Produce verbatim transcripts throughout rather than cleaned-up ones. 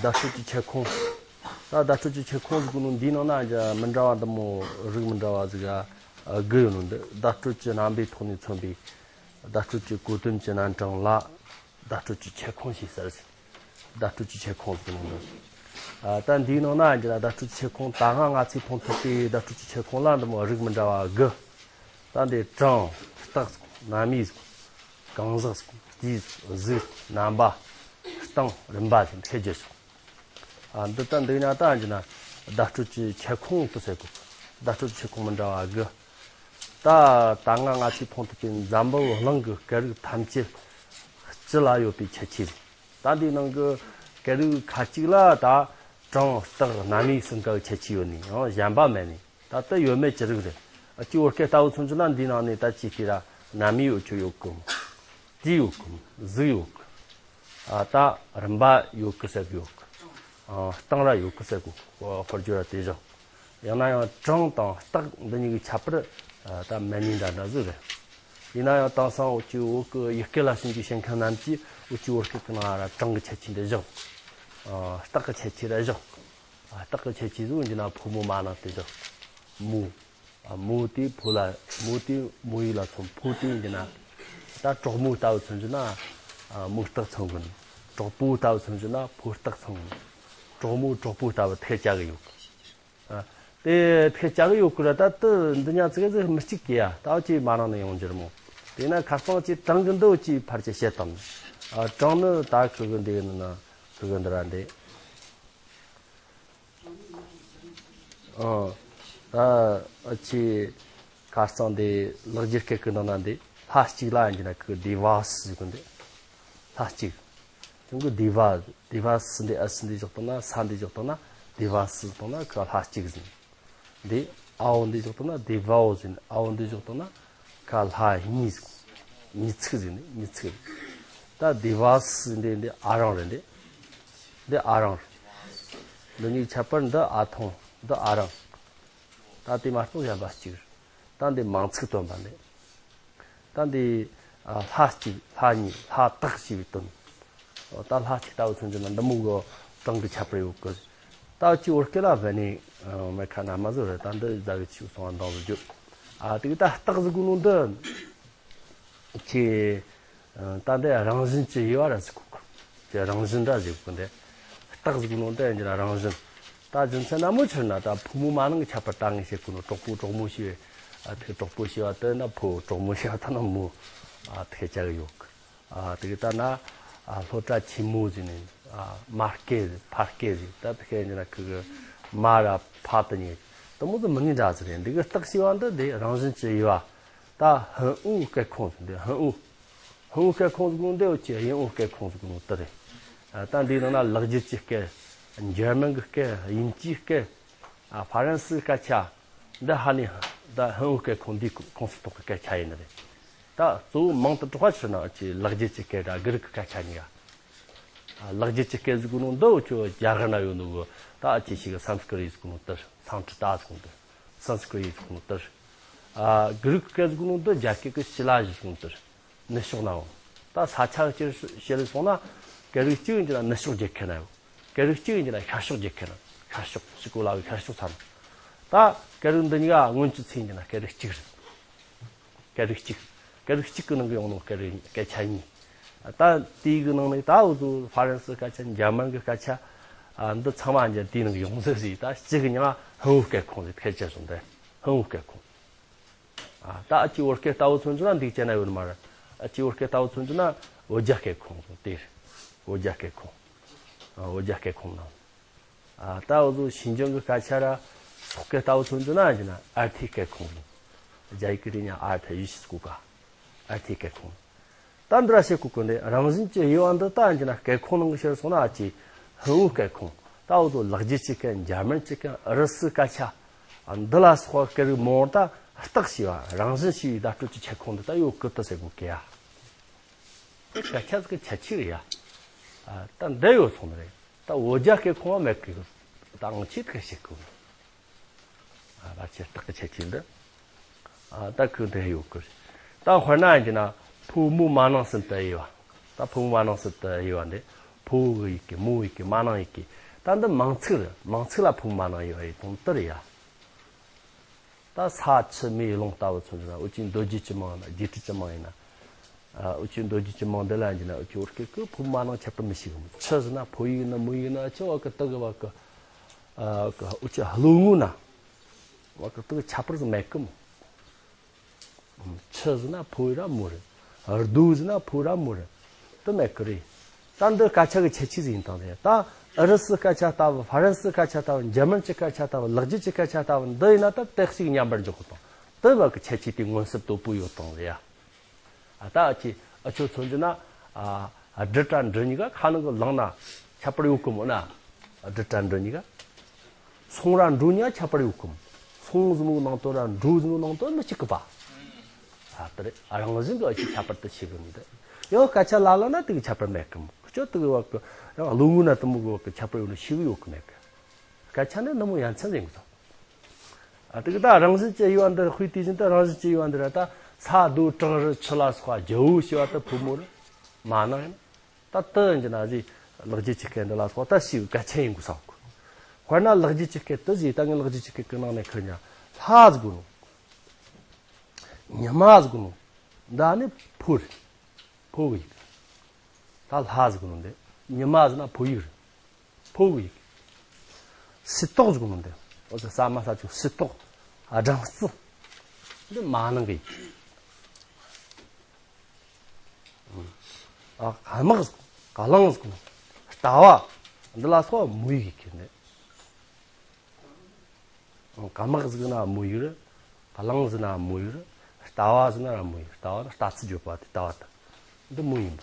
བརྡ་སྤྲོད་ཀྱི་ཁྱབ་ཁོངས། ད་བརྡ་སྤྲོད་ཀྱི་ཁྱབ་ཁོངས་ཟེར་གོ་ནོ་འདིའི་ནང་ན་ཡང་མི་འདྲ་བ་འདི་མོ་རིགས་མི་འདྲ་བ་ཟིག་ཨ་དགུ་ཡོད་ནོ་འདི། བརྡ་སྤྲོད་ཀྱི་རྣམ་པའི་ཐོག་ནས་མཚོན་པའི་བརྡ་སྤྲོད་ཀྱི་གོ་དོན་གྱི་རྣམ་གྲངས་ལ་བརྡ་སྤྲོད་ཀྱི་ཁྱབ་ཁོངས་ཞེས་ཟེར། བརྡ་སྤྲོད་ཀྱི་ཁྱབ་ཁོངས་ཟེར་གོ་ནོ་འདི། ཨ་ད་འདིའི་ནང་ན་ཡང་བརྡ་སྤྲོད་ཀྱི་ཁྱབ་ཁོངས་ད་སྔ་ང་ཚོས་མཐོང་ཐུབ་པའི་བརྡ་སྤྲོད་ཀྱི་ཁྱབ་ཁོངས་ལ་འདི་མོ་རིགས་མི་འདྲ་བ་དགུ། ད་འདི་གྲངས། རྟགས། རྣམ་དབྱེ། གང་ཟག། དུས། གཟུགས། རྣམ་པ། སྟེང་། རིམ་པ་ཟེར་ཁྱབ་རྒྱུ་ཞིག་ཨ་འདི་ལྟ་འདི་ཡིན་ན་ད་ཡིན་ན་བརྡ་སྤྲོད་ཀྱི་ཁྱབ་ཁོངས་དུ་ཟེར་གོ། བརྡ་སྤྲོད་ཀྱི་ཁྱབ་ཁོངས་མི་འདྲ་བ་དགུ། ད་ད་སྔ་ང་ཚོས་མཐོང་ཐུབ་པའི་འཛམ་བུ་གླིང་གི་སྐད་རིགས་ཐམས་ཅད་སྤྱི་ལ་ཡོད་པའི་ཁྱད་ཆོས་རེད། ད་འདིའི་ནང་གི་སྐད་རིགས་ཁ་ཅིག་ལ་ད་གྲངས། རྟགས། རྣམ་དབྱེ་གསུམ་ཀའི་ཁྱད་ཆོས་ཡོད་ནས་ཡང་གཞན་པ་མེད་ནས། ད་ལྟ་ཡོད་མེད་ཀྱི་རིགས་རེད། ཨ་ཅི་བོད་སྐད་ལྟ་བུ་མཚོན་རྒྱུ་ན་འདིའི་ནང་ནས་ད་ཅི་ཤེས་ར་རྣམ་དབྱེ་ཡོད་ཆོག་ཡོད་གི། དུས་ཡོད་གི། གཟུགས་ཡོད་གི། ཨ་ད་རིམ་པ་ཡོད་གི་ཟེར་གི་ཡོད་གི། ཨ་སྟེང་ར་ཡོད་གི་ཟེར་གི། ཨ་དཔེར་བརྗོད་ར་དེ་བཞག་ཡང་ན་ཡང་གྲངས་དང་རྟགས་འདི་གཉིས་ཀྱི་ཁྱད་པར་ཨ་ད་མེད་ནི་འདྲ་འདྲ་ཟིག་རེད། ཡིན་ན་ཡང་དེང་སང་འུ་ཅི་བོད་ཀྱི་ཡུལ་སྐད་ལ་སུན་གྱི་ཤེས་མཁན་རྣམས་ཀྱིས་འུ་ཅི་བོད་སྐད་ཀྱི་ནང་ར་གྲངས་ཀྱི་ཁྱད་ཆོས་འདི་བཞག་ཨ་རྟགས་ཀྱི་ཁྱད་ཆོས་ར་བཞག་ཨ་རྟགས་ཀྱི་ཁྱད་ཆོས་ཟིག་འདི་ན་ཕོ་མོ་མ་ནིང་དེ་བཞག་མོ། ཨ་མོ་དེ་ཕོ་ལ། མོ་དེ་མོ་ཡིག་ལ་མཚོན། ཕོ་དེ་ཡིན་གྱི་ན། ད་གྲོགས་མོ་ལྟ་བུ་མཚོན་གྱི་ན། ཨ་མོ་རྟགས་མཚོན་གྱི་ནི། གྲོགས་པོ་ལྟ་བུ་མཚོན་གྱི་ན་ཕོ་རྟགས་མཚོན་གྱི་ནི། གྲོགས་མོ་གྲོགས་པོ་ལྟ་བུ་ཐད་ཀྱག་གི་ཡོད་གི། ཨ་དེ་ཐད་ཀྱག་གི་ཡོད་གི་ར། ད་དེ་འདི་ཉག་ཙིག་ཙིག་མི་གཅིག་གི་ཡ། ད་ཅི་མ་རང་ནས་ཡོང་རྒྱུ་རེད་མོ། དེ་ན་ཁ་སང་ཅི་གྲངས་གི་འདི་ཅི་ཕར་ཅི་བཤད་དང་། ཨ་གྲངས་ནི་ད་ཁུ་གི་འདི་ཡིན་ན་ཁུ་གི་འདི་ར་འདི། ཨ། ད་ཨ་ཅི་ཁ་སང་དེ་ལག་འཁྱེར་སྐད་ཀྱི་ནང་ན་འདི་ལྷ་གཅིག་ལ་ཡིན་གྱི་ན་ཁོ་དེ་བ་སི་ཟེར་གོ་འདི། ལྷ་གཅིག་ཁྱོད་ཀྱི་དེ་བ་དེ་བ་སི་འདི་ཨ་སི་འདི་བཞག་བཏང་ན་ས་འདི་བཞག་བཏང་ན་དེ་བ་སི་བཏང་ན་ཁོ་ལྷ་གཅིག་ཟེར། འདི་ཨའོ་འདི་བཞག་བཏང་ན་དེ་བའོ་ཟེར། ཨའོ་འདི་བཞག་བཏང་ན་ཁ་ལྷ་གཉིས་ཟེར། གཉིས་ཚིག་ཟེར་ནས་གཉིས་ཚིག་རེད། ད་དེ་བ་སི་འདི་འདི་ཨ་རང་རེད་འདི། འདི་ཨ་རང་རེད། འདི་གཉིས་ཁྱད་པར། འདི་ཨ་ཐོང་། འདི་ཨ་རང་། ད་དེ་མ་གཏོགས་གཞན་པ་གཅིག་རེད། ད་འདི་མིང་ཚིག་སྟོན་པ་འདི། ད་འདི་ཨ་ལྷ་གཅིག་ལྷ་གཉིས་ལྷ་དག་ཞེས་པའི་དོན། ད་ལྷ་གཅིག་ལྟ་བུ་མཚོན་རྒྱུ་ན་འདི་མོ་གི་གྲངས་ཀྱི་ཁྱད་པར་ཡོད་གི། ད་ཅི་བོད་སྐད་ལ་བས་ནས་མེད་ཁ་ན་མ་བཟོ་རེད། ད་འདི་ཟ་གི་ཆུ་སོང་བ་འདང་བཟོ་རྒྱུ། ཨ་དེ་གི་ད་རྟགས་ཟེར་གོ་ནོ་འདི། ཁྱེད། ད་འདི་རང་བཞིན་གྱི་དབྱེ་བ་ར་ཟེར་གོ་གི། ཁྱེད་རང་བཞིན་ར་ཟེར་གོ་གི་འདི། རྟགས་ཟེར་གོ་ནོ་འདི་ཡིན་གྱི་ན་རང་བཞིན། ད་རྒྱུ་མཚན་ན་མོ་ཆི་རེད་ན་ད་ཕོ་མོ་མ་ནིང་གི་ཁྱད་པར་ད་ངས་བཤད་གོ་ནོ་གྲོགས་པོ་གྲོགས་མོ་ཞེས་པའི་ཨ་དེ་གྲོགས་པོ་ཞེས་པ་དེ་ན་ཕོ། གྲོགས་མོ་ཞེས་པ་ད་ན་མོ། ཨ་དེ་ཆ་གི་ཡོད་གི། ཨ་དེ་གི་ད་ན་ཨ་སློབ་གྲྭ་ཆེན་མོ་ཟེར་ནས་ཨ་མ་སྐད་ཟེར་ཕ་སྐད་ཟེར། ད་དེ་ཁའི་ཡིན་གྱི་ན་ཁུ་གི་མ་ར་ཕ་དེ་གཉིས་དེ་མོ་ཟིག་མི་གཉིས་འདྲ་ཟིག་རེད། འདི་གི་རྟགས་ཞེས་པ་འདི་དེ་རང་བཞིན་གྱི་དབྱེ་བ། ད་ཧུན་ཨུ་སྐད་ཁོངས་ཟེར། འདི་ཧུན་ཨུ། ཧུན་ཨུ་སྐད་ཁོངས་ཟེར་གོ་ནོ་འདི་འུ་ཅི་དབྱིན་ཨུ་སྐད་ཁོངས་ཟེར་གོ་ནོ་དེ་རེད། ཨ་ད་འདིའི་ནང་ན་ལག་འཁྱེར་གྱི་སྐད། འཇར་མན་གྱི་སྐད། དབྱིན་ཇིའི་སྐད། ཨ་ཧྥ་རན་སིའི་སྐད་ཆ། འདི་ཧ་ནི་ད་ཧུན་ཨུ་སྐད་ཁོངས་འདིའི་ཁོངས་སུ་གཏོགས་ཀྱི་སྐད་ཆ་ཡིན་ནི་རེད། ད་གཙོ་བོ་མིང་དུ་གྲགས་པ་ཕྱིར་ན་ཅི་ལག་འཁྱེར་གྱི་སྐད་དང་གྷི་རིག་གི་སྐད་ཆ་གཉིས་ཀ་ཨ་ལག་འཁྱེར་གྱི་སྐད་ཟེར་གོ་ནོ་འདི་འུ་ཅོ་རྒྱ་གར་ན་ཡོད་ནོ་གི། ད་ཨ་ཅི་ཞིག་གི་སཾ་སྐྲྀ་ཏ་ཟེར་གོ་ནོ་དེ་རེད། སཾ་སྐྲྀ་ཏ་ཟེར་གོ་ནོ་དེ་རེད། སཾ་སྐྲྀ་ཏ་ཟེར་གོ་ནོ་དེ་རེད། ཨ་གྷི་རིག་གི་སྐད་ཟེར་གོ་ནོ་འདི་རྒྱ་སྐད་ཀྱི་ཞི་ལ་ཞེས་ཟེར་གོ་ནོ་དེ་རེད། ནུབ་ཕྱོགས་ན་ཡོད། ད་ས་ཆ་གཅིག་བཤད་ལས་སོང་ན་སྐད་རིགས་གཅིག་ཡིན་གྱི་ན་ནུབ་ཕྱོགས་རྒྱལ་ཁབ་ན་ཡོད། སྐད་རིགས་གཅིག་ཡིན་གྱི་ན་ཤར་ཕྱོགས་རྒྱལ་ཁབ་ན། ཤར་ཕྱོགས་ཕྱི་གོ་ལ་ཡོད། ཤར་ཕྱོགས་ས་ན། ད་སྐད་རིགས་འདི་གཉིས་ཀ་སྔོན་གྱི་ཚེ་ཡིན་གྱི་ན་སྐད་རིགས་གཅིག་རེད། སྐད་རིགས་གཅིག་སྐད་རིགས་གཅིག་གི་ནང་གི་ཡོང་ནོ་སྐད་རིགས་སྐད་ཆ་གཉིས། ད་དེའི་གི་ནང་ནས་ད་འུ་ཚོ་ཧྥ་རན་སི་སྐད་ཆ། འཇར་མན་གི་སྐད་ཆ། ཨ་འདི་ཚང་མ་འཇར་དེའི་ནང་གི་ཡོང་ཟེར་ཟིག་ད་གཅིག་གི་མིང་ཧུན་ཨུ་སྐད་ཁོངས་ཟེར་ཁྱེར་ཆེ་སོང་སྟེ། ཧུན་ཨུ་སྐད་ཁོངས། ཨ་ད་ཨ་ཅི་བོད་སྐད་ལྟ་བུ་མཚོན་རྒྱུ་ན་འདི་བྱས་ན་ཡོད་ནི་མ་རེད། ཨ་ཅི་བོད་སྐད་ལྟ་བུ་མཚོན་རྒྱུ་ན་བོད་རྒྱ་སྐད་ཁོངས་སོང་སྟེ། བོད་རྒྱ་སྐད་ཁོངས། ཨ་བོད་རྒྱ་སྐད་ཁོངས་ནང་། ཨ་ད་འུ་ཚོ་ཞིང་ཆེན་གྱི་སྐད་ཆ་ར་སོག་སྐད་ལྟ་བུ་མཚོན་རྒྱུ་ན་ཡིན་ན་ཨར་ཐི་སྐད་ཁོངས་སོང་། རྒྱ་ཡིག་གི་རིགས་ཉ་ཨར་ཐི་ཡུ་ཤི་སྐུ་ག་ཨར་ཐི་སྐད་ཁོངས། ད་འདི་ར་བཤད་གོ་གོ་འདི་རང་བཞིན་གྱི་དབྱེ་བ་འདི་ད་ཡིན་ན་སྐད་ཁོངས་ནང་གི་ཕྱིར་སོང་ན་ཨ་ཅི་ཧུན་ཨུ་སྐད་ཁོངས། ད་འུ་ཚོ་ལག་འཁྱེར་གྱི་སྐད། འཇར་མན་གྱི་སྐད། ཨུ་རུ་སུའི་སྐད་ཆ། ཨ་འདི་ལ་སོགས་པ་སྐད་རིགས་མང་བོ་ད་རྟགས་ཞེས་པ་རང་བཞིན་ཞེས་པའི་བརྡ་སྤྲོད་ཀྱི་ཁྱབ་ཁོངས་འདི་ད་ཡོད་གི་དུ་ཟེར་གོ་གི་ཡ། དེ་སྐད་ཆ་ཟིག་གི་ཁྱད་ཆོས་རེད་ཡ། ཨ་ད་འདི་ཡོད་སོང་ནི་རེད། ད་བོད་རྒྱ་སྐད་ཁོངས་བ་མེད་གི། ད་ཨང་ཆེ་དུ་ཁ་ཤས་གི། ཨ་ཕལ་ཆེར་རྟགས་ཀྱི་ཁྱད་ཆོས་འདི། ཨ་ད་ཁོ་འདི་ཡོད་གི། ད་དཔེར་ན་ཡིན་གྱི་ན་ཕོ་མོ་མ་ནིང་གསུམ་དུ་དབྱེ་བ། ད་ཕོ་མོ་མ་ནིང་གསུམ་དུ་དབྱེ་བ་འདི། ཕོ་བོ་གི་ཡི་གེ། མོ་བོ་ཡི་གེ། མ་ནིང་ཡི་གེ། ད་འདི་མིང་ཚིག་རེད། མིང་ཚིག་ལ་ཕོ་མོ་མ་ནིང་ཡོད་པའི་དོན་དེ་རེད་ཡ། ད་ས་ཆུ་མེ་རླུང་ལྟ་བུ་མཚོན་ན། འུ་ཅག་འདོད་རྒྱུ་ཅི་མིང་ཡིན་ན། བརྒྱད་ཁྲི་ཅི་མིང་ཡིན་ན། ཨ། འུ་ཅག་འདོད་རྒྱུ་ཅི་མིང་འདི་ལ་ཡིན་ན། འུ་ཅག་བོད་སྐད་ཀྱི་ཕོ་མོ་མ་ནིང་ཁྱད་པར་མི་ཤེས་གི་མོ། ཆུ་ཟེར་ན་ཕོ་བོ་ཡིན་ན་མོ་བོ་ཡིན་ན། ཨ་ཅོ་བ་གི་དེ་གི་བ་གི། ཨ། གི་འུ་ཅག་ལོ་ངོ་ན་བ་གི་དེ་གི་ཁྱད་པར་ཟིག་མེད་གི་མོ། ཆུ་ཟེར་ན་ཕོ་བོ་ར་མོ་རེད། རྡོ་ཟེར་ན་ཕོ་བོ་ར་མོ་རེད། དེ་མེད་གི་རེད། ད་འདི་སྐད་ཆ་གི་ཁྱད་ཆོས་ཟིག་ཡིན་དང་རེད། ད་ཨུ་རུ་སུ་སྐད་ཆ་ལྟ་བུ། ཧྥ་རན་སི་སྐད་ཆ་ལྟ་བུ། འཇར་མན་གྱི་སྐད་ཆ་ལྟ་བུ། ལེགས་སྦྱར་གྱི་སྐད་ཆ་ལྟ་བུ་འདི་ཡིན་ན། ད་དེ་གཅིག་མཉམ་པར་འཇོག་གི་དང་། དེ་བ་གི་ཁྱད་ཆོས་དེ་མངོན་གསལ་དོད་པོ་ཡོད་དང་རེད་ཡ། ཨ། ད་ཨ་ཅེ་ཨ་ཅོ་མཚོན་རྒྱུ་ན། ཨ། སྦྲུལ་དྲ་འབྲུ་གཉིས་ཀ་ཁ་ནང་གི་ལངས་ན་ཁྱད་པར་ཡོད་གི་མོ་ན། སྦྲུལ་དྲ་འབྲུ་གཉིས་ཀ། སོང་ར་འགྲོ་གཉིས་ཀ་ཁྱད་པར་ཡོད་གི་མོ། སོང་ཟེར་ནོ་ནང་དོན་ར་འགྲོ་ཟེར་ནོ་ནང་དོན་མི་གཅིག་གི་པ། ཨ། དེ་རེད། ཨ། རང་བཞིན་གྱིས་ཨ་ཅེ་ཁྱད་པར་དེ་ཕྱེ་གི་མི་འདུག། ཡང་སྐད་ཆ་ལ་ལ་ན་དེ་གི་ཁྱད་པར་མེད་གི་མོ། ཁྱོད་དེ་གི་བ་གི་ཡང་ལོ་ངོ་ན་དེ་མོ་གི་བ་གི་ཁྱད་པར་ཡོད་ནི་ཤེས་གི་ཡོད་གི་མེད་གི། སྐད་ཆ་ནི་ནི་མོ་ཡ་མཚན་ཟིག་ཡིན་གི་ཚོ། ཨ། དེ་གི་ད་རང་བཞིན་གྱི་དབྱེ་བ་འདི། དཔེ་དེ་བཞིན་དུ་རང་བཞིན་གྱི་དབྱེ་བ་འདི་ར། ད་ས་རྡོ་བྲག་རི་ཆུ་ལ་སོགས་པ་རྒྱལ་པོ་ཞེས་པ་དེ་ཕོ་མོ་རེད། མ་ནིང་ཡིན། ད་དེ་ཡིན་གྱི་ན་ཟིག་ལེགས་སྦྱར་གྱི་སྐད་འདི་ལ་སོགས་ད་ཞིག་གལ་ཆེན་ཡིན་དགོས་བསམ་གི། དཔེར་ན་ལེགས་སྦྱར་གྱི་སྐད་དེ་ཟིག། ད་ངས་ལེགས་སྦྱར་གྱི་སྐད་གི་ནང་ནས་ཁུར་ཉ། ལྷ་ཟེར་གོ་ནོ། ཉི་མ་ཟེར་གོ་ནོ། འདི་ནི་ཕོ་རེད། ཕོ་གི་ཡིག། ད་ལྷ་ཟེར་གོ་ནོ་འདི། ཉི་མ་ཟེར་ན་ཕོ་ཡིག་རེད། ཕོ་གི་ཡིག། སིལ་ཏོག་ཟེར་གོ་ནོ་འདི། འོ་ཟེར། ཟ་མ་ཟ་ཆོག་སིལ་ཏོག། ཨ། སྦྲང་རྩི། འདི་མ་ནིང་གི་ཡིག། ཨ། དམག་ཟེར། གླང་ཟེར་གོ་ནོ། ལྟ་བ། འདི་ལ་སོགས་མོ་ཡིག་གི་འདི། དམག་ཟེར་ན་མོ་ཡིག་རེད། གླང་ཟེར་ན་མོ་ཡིག་རེད། ལྟ་བ་ཟེར་ན་ར་མོ་ཡིག། ལྟ་བ་ནི་ལྟ་ཚུལ་བརྗོད་པ་དེ། ལྟ་བ་དེ་འདི་མོ་ཡིན་པ།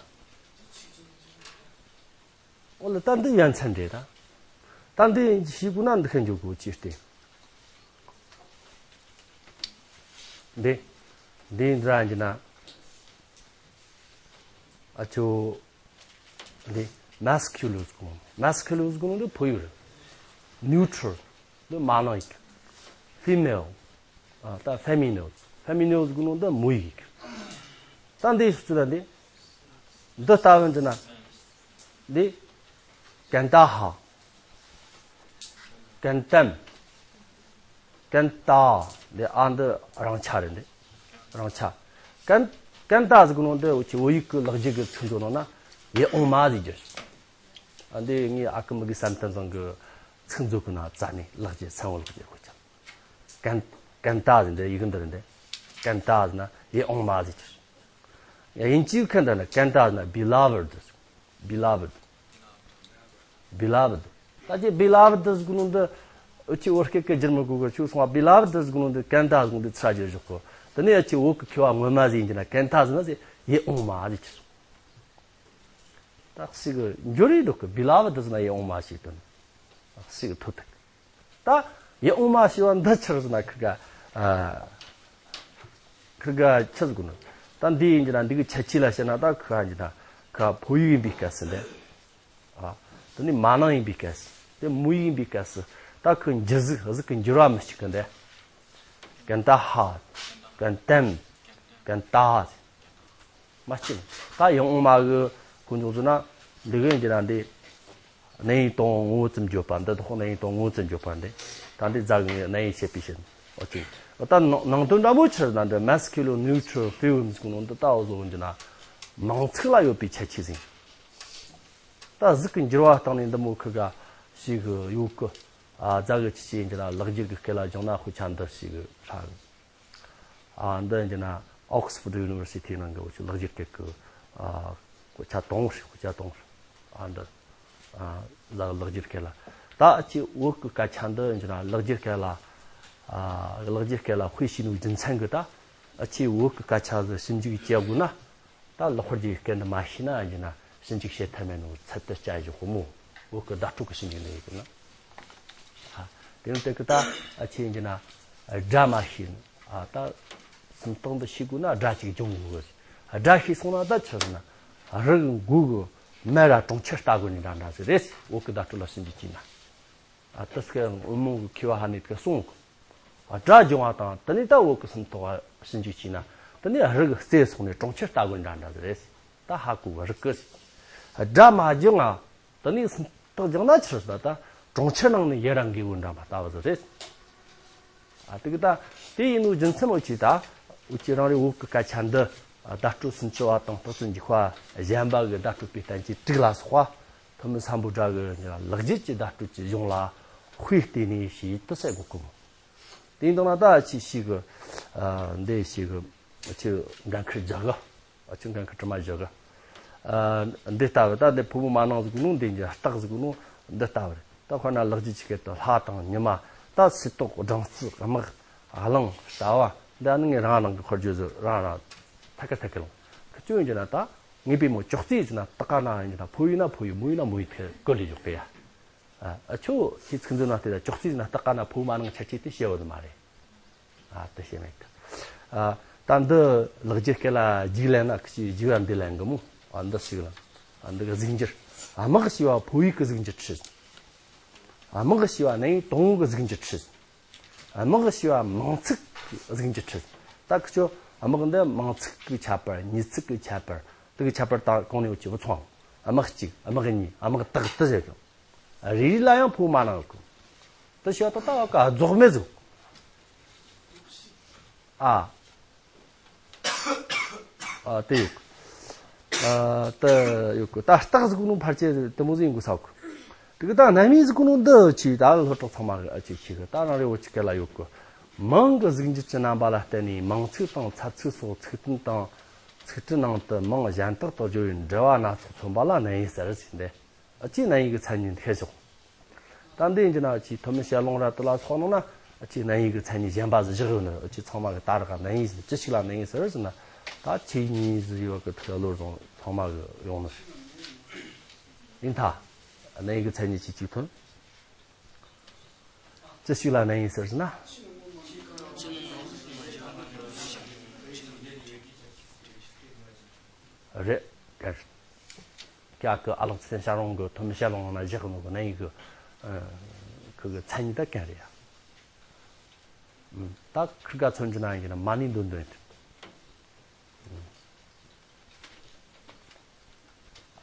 འོ་ལ་ད་འདི་ཡ་མཚན་རེད་ད། ད་འདི་ཤེས་དགོས་ན་འདི་ཁ་འཇོག་དགོས་ཅི་སྟེ། འདི་འདི་འདྲ་ཡིན་ན། ཨ་ཅོ། འདི་masculine ཟེར་གོ་ནོ། masculine ཟེར་གོ་ནོ་འདི་ཕོ་ཡིག་རེད། neutral འདི་མ་ནིང་ཡིག། female། ཨ། ད་feminine། feminine ཟེར་གོ་ནོ་འདི་མོ་ཡིག། ད་འདི་སུ་ད་འདི། འདི་ལྟ་བུ་འདི་ན། འདི་ཀན་ཏ་ཧ། ཀན་ཏམ། ཀན་ཏ། འདི་ཨ་འདི་རང་ཆ་རེད་འདི། རང་ཆ། ཀན། ཀན་ཏ་ཟེར་གོ་ནོ་འདི་འུ་ཅག་བོད་ཡིག་གི་ལེགས་སྦྱར་གི་ཚིག་མཛོད་ནང་ན་ཡིད་འོང་མ་ཟེར་རྒྱུ། ཨ། འདི་ངས་ཨ་ཁུ་མི་དགེ་བསམ་གཏན་བཟང་གི་ཚིག་མཛོད་གི་ནང་བཙལ་ནས། ལེགས་སྦྱར་ཚན་བོ་ལེགས་སྦྱར་དཔེ་ཆ། ཀན། ཀན་ཏ་ཟེར་འདི་ཡིག་འདི་རེད་འདི། ཀན་ཏ་ཟེར་ན་ཡིད་འོང་མ་ཟེར་རྒྱུ། ཡ། དབྱིན་ཇིའི་ཁ་འདི་ན་ཀན་ཏ་ཟེར་ན་beloved། beloved། beloved། ད་ཅི་beloved ཟེར་གོ་ནོ་འདི་འུ་ཅག་བོད་སྐད་ཀྱི་བསྒྱུར་མི་དགོས་གི། ཁྱོད་སོང་བ་beloved ཟེར་གོ་ནོ་འདི་ཀན་ཏ་ཟེར་གོ་ནོ་འདི་ཚུར་བསྒྱུར་ཞོག་གོ། དེ་ནས་ཡ་ཅི་བོད་ཀྱི་མཁས་པ་སྔོན་མ་ཟིག་ཡིན་གྱི་ན་ཀན་ཏ་ཟེར་ན་ཟེར་ཡིད་འོང་མ་ཟེར་རྒྱུ། ད་ཞིག་གི་འགྱུར་རེ་འགྲོ་གི། beloved ཟེར་ན་ཡིད་འོང་མ་ཞིག་དོན། ཞིག་གི་ཐོ་ཐུག། ད་ཡིད་འོང་མ་ཞེས་པ་འདི་ཆི་རེད་ཟེར་ན། ཁི་ག། ཨ། ཁི་ག་ཆི་ཟེར་གོ་ནོ། ད་འདི་ཡིན་གྱི་ན་འདི་གི་ཁྱད་ཆོས་ལ་བཤད་ན། ད་ཁི་ག་ཡིན་གྱི་ན་ཁི་ག་ཕོ་ཡིག་ཡིན་པའི་སྐབས་སུ་འདི། ཨ། དེ་ནས་མ་ནིང་ཡིན་པའི་སྐབས་སུ། དེ་མོ་ཡིག་ཡིན་པའི་སྐབས་སུ། ད་ཁི་འགྱུར་ཟིག། གཟུགས་ཀྱི་འགྱུར་བ་མི་གཅིག་གི་འདི། ཀན་ཏ་ཧ། ཀན་ཏམ། ཀན་ཏ། མ་གཅིག། ད་ཡིད་འོང་མ་གི་ཁོ་འཇོག་ཟེར་ན། འདི་གི་ཡིན་གྱི་ན་འདི། གནས་ཡུལ་དང་ངོ་བོ་ཙམ་བརྗོད་པ་འདི། དོ་གནས་ཡུལ་དང་ངོ་བོ་ཙམ་བརྗོད་པ་འདི། ད་འདི་རྫ་གི་གནས་ཡུལ་བཤད་པའི་ཕྱིར། ཨོ་ཅི། ད་ནང་ནང་དོན་འདྲ་མོ་ཆི་རེད་ན། འདི་masculine neutral female ཟེར་གོ་ནོ་འདི་ད་འུ་ཟོ་ཡིན་གྱི་ན་མིང་ཚིག་ལ་ཡོད་པའི་ཁྱད་ཆོས་ཟིག། ད་གཟུགས་ཀྱི་འགྱུར་བ་སྟེང་ནས་འདི་མོ་ཁི་ག་ཞིག་གི་ཡོད་གི། ཨ། རྫ་གི་ཆི་ཆི་ཡིན་གྱི་ན་ལེགས་སྦྱར་གི་སྐད་ལ་སྦྱོང་ན་དཔེ་ཆ་འདི་ཞིག་གི་ཧྲ་གི། ཨ། འདི་ཡིན་གྱི་ན་Oxford University ནང་གི་འུ་ཅག་ལེགས་སྦྱར་སྐད་གི། ཨ། དཔེ་ཆ་དང་པོ་རེད། དཔེ་ཆ་དང་པོ་རེད། ཨ། འདི། ཨ། ལ་ལེགས་སྦྱར་སྐད་ལ། ད་ཨ་ཅེ་བོད་གི་སྐད་ཆ་འདི་ཡིན་གྱི་ན་ལེགས་སྦྱར་སྐད་ལ། ཨ། ལེགས་སྦྱར་སྐད་ལ་དཔེ་བྱས་ནོ་རྒྱུ་མཚན་གི། ད་ཨ་ཅེ་བོད་གི་སྐད་ཆ་ཟིག་ཞིབ་འཇུག་བྱེད་དགོས་ན། ད་ལེགས་སྦྱར་གྱི་སྐད་འདི་མ་ཤེས་ན་ཡིན་གྱི་ན་ཞིབ་འཇུག་བྱེད་ཐབས་མེད་ནོ་ཚད་དུ་བཅད་བཞག་གོ་མོ། བོད་གི་བརྡ་སྤྲོད་གི་ཞིབ་འཇུག་འདི་ཡིན་གྱི་ན། ཨ། དེ་ནི་དེ་གི་ད་ཨ་ཅེ་ཡིན་གྱི་ན་སྒྲ་མ་ཤེས་ན། ཨ། ད་སུམ་རྟགས་འདི་ཤེས་དགོས་ན་སྒྲ་ཅིག་སྦྱོང་དགོས་གི། སྒྲ་ཤེས་སོང་ན་ད་ཆི་ཟེར་ན། རི་གི་མགོ་གི་མེ་ར་གྲོང་ཁྱེར་ལྟ་དགོས་ནི་འདྲ་འདྲ་ཟིག་རེད། བོད་གི་བརྡ་སྤྲོད་ལ་ཞིབ་འཇུག་བྱས་ན། ཨ། དེ་སྐད་བོད་མོ་གི་མཁས་པ་ཧ་ནི་དེ་གསུངས་གི། སྒྲ་སྦྱོང་བ་དང་དེ་ནས་ད་བོད་གི་སུམ་རྟགས་ཞིབ་འཇུག་བྱས་ན། དེ་ནས་རི་གི་རྩེ་སོང་ནས་གྲོང་ཁྱེར་ལྟ་དགོས་འདྲ་འདྲ་ཟིག་རེད། ད་ཧ་གོ་གི། རི་གི། སྒྲ་མ་སྦྱོང་ང་ དེ་ནས་སུམ་རྟགས་སྦྱངས་ན་ཆི་ཟེར་ད། གྲོང་ཁྱེར་ནང་ནས་ཡུལ་ར་འགོས་པོ་འདྲ་མ་ལྟ་བུ་ཟིག་རེད། ཨ། དེ་གི་ད་དེ་ཡིན་ནོ་རྒྱུ་མཚན་འུ་ཅི་ད། འུ་ཅི་རང་རེ་བོད་གི་སྐད་ཆ་འདི་བརྡ་སྤྲོད་སུམ་ཅུ་པ་དང་རྟགས་ཚུལ་འཇུག་པ་གཞན་པ་གི་བརྡ་སྤྲོད་པའི་བསྟན་བཅོས་དྲུག་ལ་སོགས་པ་ཐོན་མི་སམ་བྷོ་ཊ་གི་ལེགས་བཅོས་ཀྱི་བརྡ་སྤྲོད་ཀྱི་གཞུང་ལ་དཔེ་བལྟས་ནས་ཞེས་དེ་ཟེར་གོ་གི་མོ། དེ་ཡིན་དང་ན་ད་ཅི་ཞིག་གི། ཨ། འདི་ཞིག་གི་ཅི་འགན་ཁུར་རྒྱག་གི། ཨ། ཅི་འགན་ཁུར་དྲི་མ་བཞག་གི། ཨ། འདི་ལྟ་བུ་ད་འདི་ཕོ་མོ་མ་གནང་ཟིག་གི་ནོ། འདི་འདྲ་རྟགས་ཟིག་གི་ནོ། འདི་ལྟ་བུ་རེད། ད་དཔེར་ན་ལེགས་བཅོས་ཀྱི་སྐད་དུ་ལྷ་དང་ཉི་མ། ད་སིལ་ཏོག་སྦྲང་རྩི་དམག་གླང་རྟ་བ། འདི་ནི་ངས་རང་རང་གི་ཁོར་རྒྱུ་ཟིག་རང་རང་ཐད་ཀ་ཐད་ཀ་ལོང་། ཁི་ཆོ་ཡིན་གྱི་ན་ད་ངས་པའི་མོ་ཅོག་ཙེ་ཡིན་གྱི་ན་ཏག་ཀ་ན་ཡིན་གྱི་ན་ཕོ་ཡིན་ན་ཕོ་ཡིན། མོ་ཡིན་ན་མོ་ཡིན། ཐད་ཀ་ལས་འཇོག་གི་ཡ། ཨ། ཨ། ཁྱོད་ཁྱེད་ཚིག་མཛོད་ན་དེ་ལ་ཅོག་ཙེ་ན་སྟག་ཀ་ན་ཕོ་མ་ནང་ཆ་ཆེ་དེ་བཤད་བོ་དེ་མ་རེད། ཨ། དེ་བཤད་མེད་གི། ཨ། ད་འདི་ལེགས་བཅོས་སྐད་ལ་རྒྱུགས་ལེན་ན་ཁི་ཅིག་རྒྱུགས་ར་འདི་ལེན་གི་མོ། ཨ། འདི་ཞིག་ལ། ཨ། འདི་གི་གཟུགས་འགྱུར། དམག་ཞེས་པ་ཕོ་ཡིག་གི་གཟུགས་འགྱུར་ཁྲིད། དམག་ཞེས་པ་ནི་དང་པོ་གི་གཟུགས་འགྱུར་ཁྲིད། དམག་ཞེས་པ་མིང་ཚིག་གི་གཟུགས་འགྱུར་ཁྲིད། ད་ཁི་ཆོ་དམག་འདི་མིང་ཚིག་གི་ཁྱད་པར། མྱི་ཚིག་གི་ཁྱད་པར། དེ་གི་ཁྱད་པར་ད་གོང་ནས་འུ་ཅི་བུ་ཚང་། དམག་གཅིག་དམག་གཉིས། དམག་དག་དེ་བྱེད་ཀྱང་། རེ་རེ་ལ་ཡང་ཕོ་མ་ནང་གི། དེ་བྱས་ད་ད་བ་ཀ་རྫོགས་མེད་ཟིག་ཨ། ཨ། དེ་ཡོད། ཨ། དེ་ཡོད་གི། ད་རྟགས་ཟིག་ནོ་ཕལ་ཆེར་དེ་མོ་ཟིག་ཡིན་དགོས་ས་གི། དེ་གི་ད་རྣམ་དབྱེ་ཟིག་ནོ་འདི་ཆི་ད་སློབ་གྲོགས་ཚང་མ་གི་ཨ་ཅེ་ཤེས་གི། ད་རང་རེ་བོ་ཅིག་སྐད་ལ་ཡོད་གི། མིང་གི་གཟུགས་འགྱུར་གྱི་རྣམ་པ་ལ་བརྟེན་ནས་མིང་ཚིག་དང་ཚད་ཚིག་སོགས་ཚིག་དོན་དང་ཚིག་གྲུབ་ནང་དུ་མིང་གཞན་དག་ཏུ་སྦྱོར་བའི་འབྲེལ་བ་སྣ་ཚོགས་མཚོན་པ་ལ་རྣམ་དབྱེ་ཟེར་ཟེར་འདི། ཨ་ཅེ་རྣམ་དབྱེ་གི་མཚན་ཉིད་ཤེས་ཆོག་ད་འདི་ཡིན་གྱི་ན་ཅི་ཐོན་མི་བཤད་ལོང་ར་དེ་ལ་སོགས་ནང་ན་ཨ་ཅེ་རྣམ་དབྱེ་གི་མཚན་ཉིད་གཞན་པ་ཟིག་བཞག་ཡོད་ནི། ཨ་ཅེ་ཚང་མ་གི་ད་རག་ག་རྣམ་དབྱེ་ཟིག་ཅི་ཞིག་ལ་རྣམ་དབྱེ་ཟེར་ཟེར་ན། ད་ཆོས་ཉིད་ཟིག་ཡོད་གི། ཐུགས་བློ་བཟང་ཚང་མ་གི་ཡོང་ནི་ཡིན་ད། རྣམ་དབྱེ་གི་མཚན་ཉིད་ཅི་གཅིག་ཐོན། ཅི་ཞིག་ལ་རྣམ་དབྱེ་ཟེར་ཟེར་ན། རེད། གལ་ཀྱ་ཀི་ཨ་ལགས་ཚེ་བརྟན་ཞང་རོང་གི་ཐོན་མི་བཤད་ལོང་ན་བཞག་ནོ་གི་རྣམ་དབྱེ་གི། ཨ། ཁུ་གི་མཚན་ཉིད་ད་གན་རེད་ཡ། ཨ། ད་ཁུར་ག་མཚོན་རྒྱུ་ན་ཡིན་ན་མ་ཎི་འདོན་འདོན་ཡིན།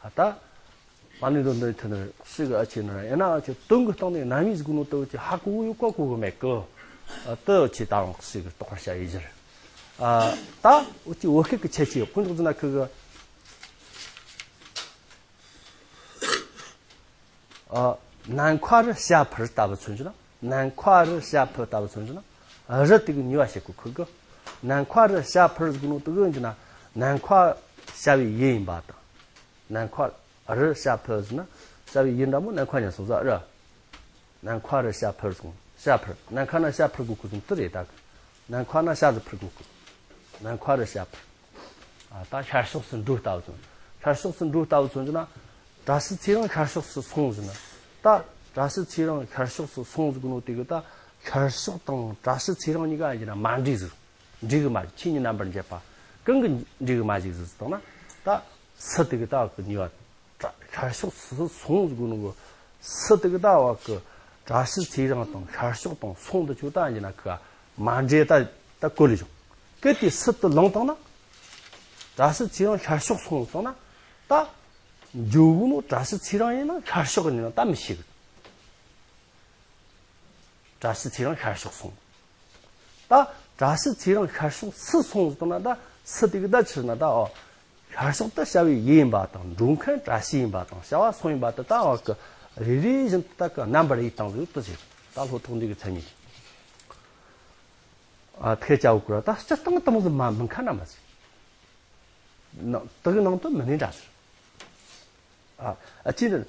ཨ། ད་མ་ཎི་འདོན་འདོན་ཡིན་ཐུན་ནི་ཤི་གི་ཨ་ཆེ་ནི་ར་ཡིན་ན་ཨ་ཆེ་དོན་གི་སྟེང་ནས་རྣམ་དབྱེ་ཟིག་ནོ་དེ་ཅི་ཧ་གོ་གི་ཡོད་ག་གོ་གི་མེད་གི། ཨ། དེ་ཅི་ད་རུང་ཤི་གི་རྟོགས་པར་བྱ་ཡི་ཟེར། ཨ། ད་འུ་ཅི་བོད་སྐད་ཀྱི་ཁྱད་ཆོས་དཀོན་མཆོག་ཟེར་ན་ཁུ་གི། ཨ། ནམ་མཁའ་རུ་བྱ་འཕུར་ལྟ་བུ་མཚོན་རྒྱུ་ན། ནམ་མཁའ་རུ་བྱ་འཕུར་ལྟ་བུ་མཚོན་རྒྱུ་ན། རུ་དེ་གི་ནུས་པ་བྱེད་གོ་ཁུ་གི། ནམ་མཁའ་རུ་བྱ་འཕུར་ཟེར་གོ་ནོ་དེ་གི་ཡིན་རྒྱུ་ན། ནམ་མཁའ་བྱ་བའི་ཡུལ་ཡིན་པ་དང་། ནམ་མཁའ་རུ་བྱ་འཕུར་ཟེར་ན་བྱ་བའི་ཡུལ་འདྲ་མོ་ནམ་མཁའ་ཉན་སོང་ཟ་རུ། ནམ་མཁའ་རུ་བྱ་འཕུར་སོང་། བྱ་འཕུར། ནམ་མཁའ་ན་བྱ་འཕུར་དགོས་ཀི་སོང་དེ་རེད་ད་གི། ནམ་མཁའ་ན་བྱ་ཟིག་འཕུར་དགོས་ཀི། ནམ་མཁའ་རུ་བྱ་འཕུར། ཨ། ད་ཤར་ཕྱོགས་སུ་འགྲོ་ལྟ་བུ་མཚོན། ཤར་ཕྱོགས་སུ་འགྲོ་ལྟ་བུ་མཚོན་རྒྱུ་ན། བཀྲ་ཤིས་ཚེ་རིང་ཤར་ཕྱོགས་སུ་སོང་ཟེར་ན། ད་བཀྲ་ཤིས་ཚེ་རིང་ཤར་ཕྱོགས་སུ་སོང་ཟེར་གོ་ནོ་དེ་གི་ད་ཤར་ཕྱོགས་དང་བཀྲ་ཤིས་ཚེ་རིང་གཉིས་ཀ་ཡིན་རྒྱུ་ན་མ་འདྲེས་ཟེར། འདྲེས་གི་མ་འཇུག་ཆོས་ཉིད་རྣམ་པར་འབྱེད་པ། གང་གི་འདྲེས་གི་མ་འཇུག་ཟེར་ཟེར་བཏང་ན། ད་སུ་དེ་གི་ད་གི་ནུས་པ། ཤར་ཕྱོགས་སུ་སོང་ཟེར་གོ་ནོ་གི་སུ་དེ་གི་ད་བ་གི་བཀྲ་ཤིས་ཚེ་རིང་དང་ཤར་ཕྱོགས་དང་སོང་དུ་ཆུ་ད་ཡིན་ན་ཁ་མ་འདྲེས་ད་ད་གོ་ལེ་བྱུང་། གལ་ཏེ་སུ་དེ་ལངས་བཏང་ན། བཀྲ་ཤིས་ཚེ་རིང་ཤར་ཕྱོགས་སོང་སོང་ན། ད་འཇུག་གོ་ནོ་བཀྲ་ཤིས་ཚེ་རིང་ཡིན་ན་ཤར་ཕྱོགས་ཡིན་ན་ད་མི་ཤེས་གི། བཀྲ་ཤིས་ཚེ་རིང་ཤར་ཕྱོགས་སོང་། ད་བཀྲ་ཤིས་ཚེ་རིང་ཤར་ཕྱོགས་སུ་སོང་ཟེར་ན་ད་སུ་དེ་གི་ད་ཕྱིར་ན་ད་ཨོ། ཤར་ཕྱོགས་ད་བྱ་བའི་ཡུལ་ཡིན་པ་དང་འགྲོ་མཁན་བཀྲ་ཤིས་ཡིན་པ་དང་བྱ་བ་སོང་ཡིན་པ་ད་ད་ཨོ་གི་རེ་རེ་བཞིན་དུ་ད་གི་རྣམ་པར་དབྱེ་བཏང་ཟིག་ཏུ་ཟེར། ད་ལྷོ་ཕྱོགས་འདི་གི་མཚན་ཉིད། ཨ། ཐེ་ཅའོ་ཀུ་ར་ད་སྤྱིར་བཏང་དུ་མོ་ཟིག་མ་མིན་ཁ་ན་མ་ཟིག་ནང་དུ་གི་ནང་དུ་མི་གནས་འདྲ་ཟེར། ཨ། ཨ་ཅི་ནི།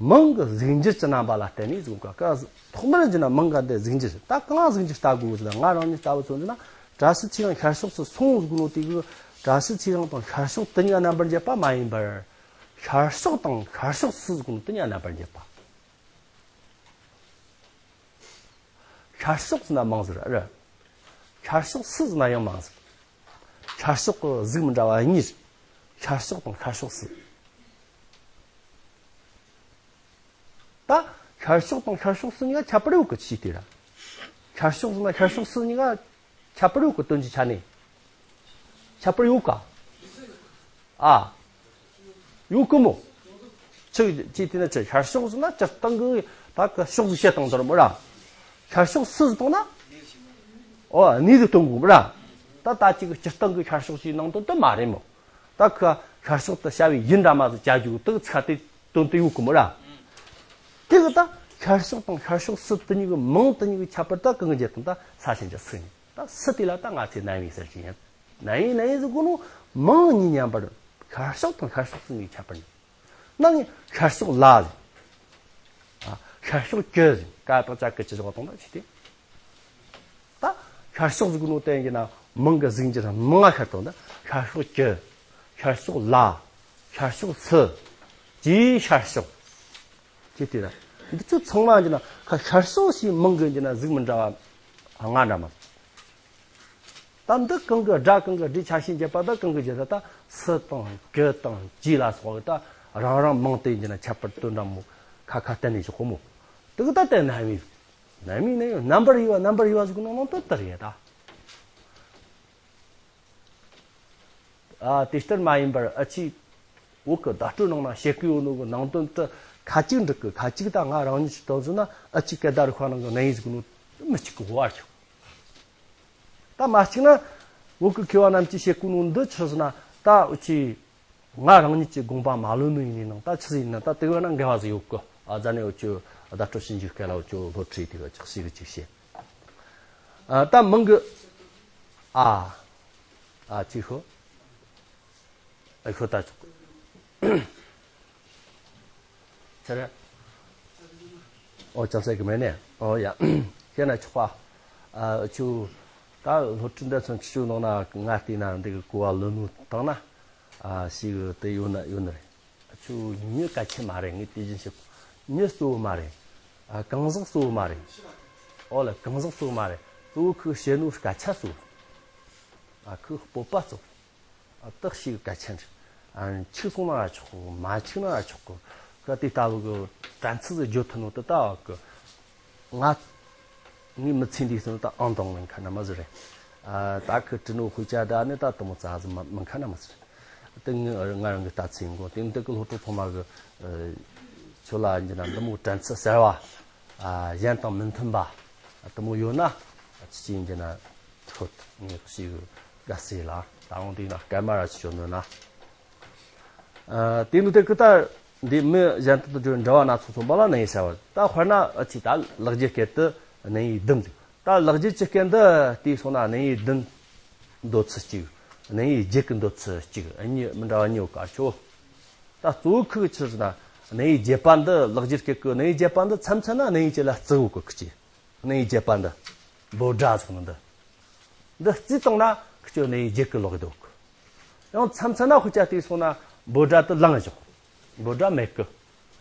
མིང་གི་གཟུགས་འགྱུར་གྱི་རྣམ་པ་ལ་བརྟེན་ནས་གཟུགས་ཀ་ཀ། ཐོག་མར་འགྱུར་ན་མིང་ག་འདི་གཟུགས་འགྱུར། ད་གང་གཟུགས་འགྱུར་ལྟ་དགོས་ཟེར་ན། ང་རང་ཉིད་ལྟ་བུ་མཚོན་ན། བཀྲ་ཤིས་ཚེ་རིང་ཤར་ཕྱོགས་སུ་སོང་ཟེར་གོ་ནོ་དེ་གི། བཀྲ་ཤིས་ཚེ་རིང་དང་ཤར་ཕྱོགས་དེ་གཉིས་ཀ་རྣམ་པར་འབྱེད་པ་མ་ཡིན་པར། ཤར་ཕྱོགས་དང་ཤར་ཕྱོགས་སུ་ཟེར་གོ་ནོ་དེ་གཉིས་ཀ་རྣམ་པར་འབྱེད་པ། ཤར་ཕྱོགས་ཟེར་ན་མིང་ཟེར་ར། ཤར་ཕྱོགས་སུ་ཟེར་ན་ཡང་མིང་ཟེར། ཤར་ཕྱོགས་ཀྱི་གཟུགས་མི་འདྲ་བ་གཉིས། ཤར་ཕྱོགས་དང་ཤར་ཕྱོགས་སུ། ད་ཤར་ཕྱོགས་དང་ཤར་ཕྱོགས་སུ་གཉིས་ཀ་ཁྱད་པར་ཡོད་གི་ཅི་དེ་ར། ཤར་ཕྱོགས་ཟེར་ན་ཤར་ཕྱོགས་སུ་གཉིས་ཀ་ཁྱད་པར་ཡོད་གི། དོན་གྱི་ཆ་ནས་ཁྱད་པར་ཡོད་ག། ཨ། ཡོད་གི་མོ། ཆི་ཅི་དེ་ན་ཆི་ཤར་ཕྱོགས་ཟེར་ན་སྤྱིར་བཏང་གི་ད་གི་ཕྱོགས་ཟིག་བཤད་བཏང་དོ་ར་མོ་ར། ཤར་ཕྱོགས་སུ་ཟིག་བཏང་ན། ཨོ་གནས་ཟིག་སྟོན་དགོས་མོ་ར། ད་ད་ཅིག་གི་སྤྱིར་བཏང་གི་ཤར་ཕྱོགས་ཀྱི་ནང་དོན་དུ་མ་རེད་མོ། ད་གི་ཤར་ཕྱོགས་དུ་བྱ་བའི་ཡུལ་འདྲ་མ་ཟིག་བྱ་རྒྱུ་དུ་ཚ་དེ་དོན་དུ་ཡོད་གི་མོ་ར། དེ་གི་ད་ཤར་ཕྱོགས་དང་ཤར་ཕྱོགས་སུ་དུ་གཉིས་གི་མིང་དུ་གཉིས་གི་ཁྱད་པར་ད་གང་གི་རྒྱལ་དང་ད་ས་ཆེན་གྱི་སུ་ཡིན། ད་སུ་དེ་ལ་ད་ང་ཚོས་གནམ་མེད་ས་ཆེན་ཡིན། གནམ་མེད་ས་ཆེན་ཟེར་གོ་ནོ་མིང་གཉིས་མཉམ་པར་ཤར་ཕྱོགས་དང་ཤར་ཕྱོགས་སུ་གཉིས་ཁྱད་པར་ནི། ནང་ཤར་ཕྱོགས་ལ་ཟེར། ཨ། ཤར་ཕྱོགས་ཀྱི་ཟེར། ཀ་དང་ཅ་གི་ཅི་བཞག་དང་ན་ཆི་སྟེ། ད་ཤར་ཕྱོགས་ཟེར་གོ་ནོ་བསྟན་གྱི་ན་མིང་གི་གཟུགས་འགྱུར་མིང་ང་ཤར་དང་ན་ཤར་ཕྱོགས་ཀྱི། ཤར་ཕྱོགས་ལ། ཤར་ཕྱོགས་སུ། ཀྱི་ཤར་ཕྱོགས། ཅི་སྟེ་ན། འདི་ཚོ་ཚང་མ་གྱི་ན་ཁ་ཤར་ཕྱོགས་ཞེས་མིང་གི་གྱི་ན་གཟུགས་མི་འདྲ་བ་ལྔ་འདྲ་མ། ད་འདི་གང་གི་སྒྲ་གང་གི་སྒྲའི་ཆ་ཤས་འབྱེད་པ་ད་གང་གི་རྒྱུད་ད་ད་སུ་དང་གི་དང་ཀྱི་ལ་སོགས་ད་རང་རང་མིང་དེ་ཡིན་ན་ཁྱད་པར་དོན་འདྲ་མོ་ཁ་ཁ་གཏན་ནས་ཞོག་གོ་མོ། དེ་གི་ད་ལྟ་རྣམ་དབྱེ། རྣམ་དབྱེ་ནས་རྣམ་པར་དབྱེ་བ་རྣམ་པར་དབྱེ་བ་ཟིག་གི་ནང་ནང་དུ་དར་ཡོད་ད། ཨ་དེ་ལྟར་མ་ཡིན་པར་ཨ་ཅིག་བོད་ཀྱི་བརྡ་སྤྲོད་ནང་ན་བཤད་ཀྱི་ཡོད་ནོ་གི་ནང་དོན་དུ་ཁ་ཅིག་འགྲིག་གི། ཁ་ཅིག་ད་ང་རང་ཉིད་ཀྱིས་བཏོན་ཟིན་ན་ཨ་ཅིག་སྐད་བརྡ་རིག་པ་ནང་གི་གནས་ཡིག་ཟིག་ནོ་མི་གཅིག་གི་བར་ཆོག་ད་མ་གཅིག་ན་བོད་ཀྱི་མཁས་པ་རྣམས་ཀྱིས་བཤད་ཀུན་ནོ་འདི་ཆི་ཟེར་ན་ད་འུ་ཅི་ང་རང་ཉིད་ཀྱི་དགོངས་པ་མ་ལོན་ནོ་ཡིན་ནའང་ད་ཆི་ཟིག་ཡིན་ན་ད་དེ་བས་ན་འགལ་བ་ཟིག་ཡོད་གི། ཨ་ད་ནི་འུ་ཅི་བརྡ་སྤྲོད་ཞིབ་འཇུག་སྐད་ལ་འུ་ཅི་སློབ་ཁྲིད་དེ་གི་ཅིག་ཞིག་གི་ཅིག་བཤད། ཨ་ད་མིང་གི་ཨ་ཨ་ཅི་ཤོ། ཨ་ཤོ་ད་ཆོག་ཚར། ཨོ་ཅང་ཟེར་གི་མེད་ནས། ཨོ་ཡ། ཤེས་ན་ཆོག་པ། ཨ་ཆུ། ད་སློབ་ཁྲིད་འདི་ཚོ་ཆུ་ནང་ན་ང་བལྟས་ན་འདི་གི་གོ་བ་ལོན་ནོ་བཏང་ན། ཨ་ཞིག་དེ་ཡོད་ན་ཡོད་ནི་རེད། ཆུ་མྱི་སྐད་ཆ་མ་རེད། ངས་དེ་བཞིན་བཤད། མྱི་གཙོ་བོ་མ་རེད། ཨ་གང་ཟག་གཙོ་བོ་མ་རེད། ཨོ་ལ་གང་ཟག་གཙོ་བོ་མ་རེད། གཙོ་བོ་ཁོས་བཤད་ནོ་སྐད་ཆ་གཙོ་བོ། ཨ་ཁོའི་སྤོབས་པ་གཙོ་བོ། ཨ་དག་ཞིག་གལ་ཆེན་རེད། ཨ་འཆུག་སོང་ན་ཆོག་གི། མ་འཆུག་ན་ཆོག་གི། ཁ་དེ་ལྟ་བུ་གི་དྲན་ཚུལ་ཟིག་བརྗོད་ཐུབ་ནོ་དེ་ལྟ་བུ་གི། ང་ངའི་མི་ཚེ་འདི་སོང་ད་ཨང་དང་མིན་ཁ་ན་མ་ཟིག་རེད། ཨ་ད་ཁི་དྲི་ནོ་དཔེ་ཆ་ད་ནི་ད་དུ་མོ་རྩ་ཟིག་མ་མིན་ཁ་ན་མ་ཟིག་རེད། དེ་ངི་ང་རང་གི་ལྟ་ཚུལ་ཡིན་གོ། དེ་འདི་གི་སློབ་ཕྲུག་ཚང་མ་གི་ཨ་ཁྱོད་ལ་ཡིན་གྱི་ན་འདི་མོ་དྲན་ཚུལ་གསར་བ། ཨ་གཞན་དང་མི་མཐུན་པ། དུ་མོ་ཡོད་ན། ཅི་ཅི་ཡིན་གྱི་ན། ཐོད་ངས་ཞིག་དགའ་སེ་ལ་ད་འོང་དུས་ན་སྐར་མ་ར་ཅི་ཅོ་ནོ་ན། ཨ་དེ་ནི་དེ་ཀི་ད་འདི་མི་གཞན་དག་དང་འབྲེལ་བ་སྣ་ཚོགས་ཚོགས་པ་ལ་གནས་ཡིག་བྱ་བ། ད་དཔེར་ན་ཨ་ཅི་ད་ལེགས་སྦྱར་སྐད་དུ་གནས་ཡིག་བདུན་འདུག་ད་ལེགས་སྦྱར་གྱི་སྐད་འདི་བལྟས་སོང་ན་གནས་ཡིག་བདུན་འདོད་ཚུལ་གཅིག་གནས་ཡིག་བརྒྱད་ཀྱི་འདོད་ཚུལ་གཅིག་གཉིས་མི་འདྲ་བ་གཉིས་ཡོད་ག་ཆོ། ད་གཙོ་བོ་ཁུ་གི་ཆི་ཟེར་ན། གནས་ཡིག་བརྒྱད་པ་འདི་ལེགས་སྦྱར་སྐད་ཀྱི་གནས་ཡིག་བརྒྱད་པ་འདི་མཚམས་མཚམས་ན་གནས་ཡིག་གཅིག་ལ་བརྩི་གོ་གི་ཁུ་གཅིག་གནས་ཡིག་བརྒྱད་པ་འདི། བོད་སྒྲ་ཟེར་ནི་འདི། འདི་བརྩིས་བཏང་ན་ཁྱོད་གནས་ཡིག་བརྒྱད་ཀྱི་ལོག་འདུག་ཡང་མཚམས་མཚམས་ན་དཔེ་ཆ་བལྟས་སོང་ན་བོད་སྒྲ་དེ་བླངས་བཞག་བོད་སྒྲ་མེད་ཀི།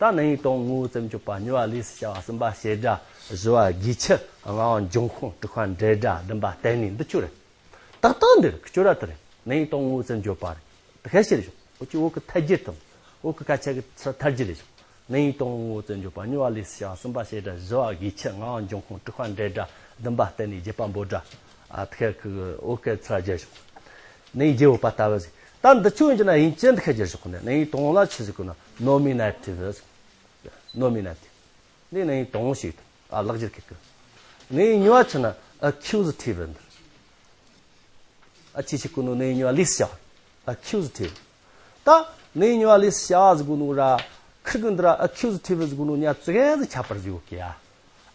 ད་གནས་ཡིག་དང་ངོ་བོ་ཙམ་བརྗོད་པ། གཉིས་པ་ལས་སུ་བྱ་བ། གསུམ་པ་བྱེད་སྒྲ། བཞི་བ་དགེ་ཆེ། ལྔ་བ་འབྱུང་ཁུངས། དྲུག་པ་འབྲེལ་སྒྲ། བདུན་པ་བརྟེན་ནས། འདི་ཆོ་རེད། ཏག་ཏག་འདི་རེད། ཁྱོད་ར་དེ་རེད། གནས་ཡིག་དང་ངོ་བོ་ཙམ་བརྗོད་པ་རེད། དེ་ཁ་ཤས་རེད་བཞག་འུ་ཅི་བོད་ཀྱི་ཐད་སྒྱུར་དང་། བོད་ཀྱི་སྐད་ཆ་གི་ཚུལ་ཐད་སྒྱུར་རེད་བཞག་གནས་ཡིག་དང་ངོ་བོ་ཙམ་བརྗོད་པ། གཉིས་པ་ལས་སུ་བྱ་བ། གསུམ་པ་བྱེད་སྒྲ། བཞི་བ་དགེ་ཆེ། ལྔ་བ་འབྱུང་ཁུངས། དྲུག་པ་འབྲེལ་སྒྲ། བདུན་པ་བརྟེན་ནས། བརྒྱད་པ་འབོད་སྒྲ། ཨ་ཐེ་ཁི་བོད་སྐད་ཚུལ་སྒྱུར་བཞག་གནས་ཡིག་བརྒྱད་པོ་པ་ལྟ་བུ་ཟིག་ད་འདི་ཆོ་ཡིན་གྱི་ན་ཡིན་ཅན་འདི་ཁ་སྒྱུར་བཞག་གནས་ཡིག་དང་པོ་ལ་ཆི་ཟེར་གོ་ན་ནོ་མི་ནེ་ཊིབ་ཟེར། ནོ་མི་ནེ་ཊིབ། འདི་གནས་ཡིག་དང་པོ་ཞིག་ཨ་ལེགས་སྦྱར་སྐད་ཀྱི། གནས་ཡིག་གཉིས་པ་ཆི་ན་ཨ་ཁིའུ་ཟི་ཊིབ་རེད་འདི། ཨ་ཅི་ཞིག་གོ་ནོ་གནས་ཡིག་གཉིས་པ་ལས་སུ་བྱ་བ། ཨ་ཁིའུ་ཟི་ཊིབ། ད་གནས་ཡིག་གཉིས་པ་ལས་སུ་བྱ་བ་ཟེར་གོ་ནོ་ར། ཁིར་གི་འདི་ར་ཨ་ཁིའུ་ཟི་ཊིབ་ཟེར་གོ་ནོ་གཉིས་ཙི་གེ་ཟིག་ཁྱད་པར་ཟིག་ཡོད་གི་ཡ།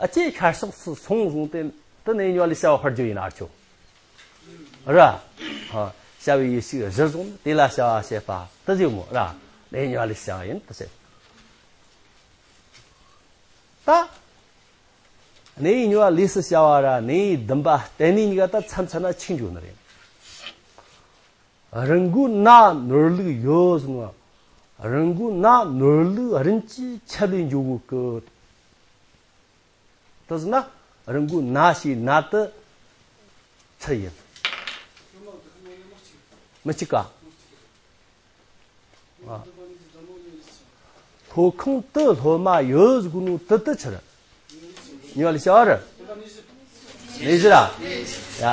ཨ་ཅེ་ཤར་ཕྱོགས་སུ་སོང་སོང་སྟེ་དེ་གནས་ཡིག་གཉིས་པ་ལས་སུ་བྱ་བ་ཕར་རྒྱུ་ཡིན་ཨ་ཆོ། ར། ཧ། བྱ་བའི་ཡུལ་ཞིག་གཞིར་བཟུང་དེ་ལ་བྱ་བ་བྱེད་པ་དེ་ཟིག་མོ་ར། གནས་ཡིག་གཉིས་པ་ལས་སུ་བྱ་བ་ཡིན་དེ་ཟེར། ད། གནས་ཡིག་གཉིས་པ་ལས་སུ་བྱ་བ་ར་གནས་ཡིག་བདུན་པ་བརྟེན་ནས་གཉིས་ཀ་ད་མཚམས་མཚམས་ན་འཆུག་འགྱོ་ནི་རེད། རི་མགོ་ན་ནོར་ལུག་ཡོད་ཟེར་ན། རི་མགོ་ན་ནོར་ལུག་རིན་གྱིས་ཁྱབ་ལས་འགྱོ་གོ་གི། དེ་ཟེར་ན་རི་མགོ་ན་ཞེས་ན་དེ་ཚུལ་ཡིན། མི་གཅིག་ག་ལྷོ་ཁང་དུ་སློབ་མ་ཡོད་ཟེར་གོ་ནོ་དེ་དེ་ཆི་རེད། གཉིས་པ་ལས་སུ་བྱ་བ་རེད། གནས་གཞི་ར། ཡ།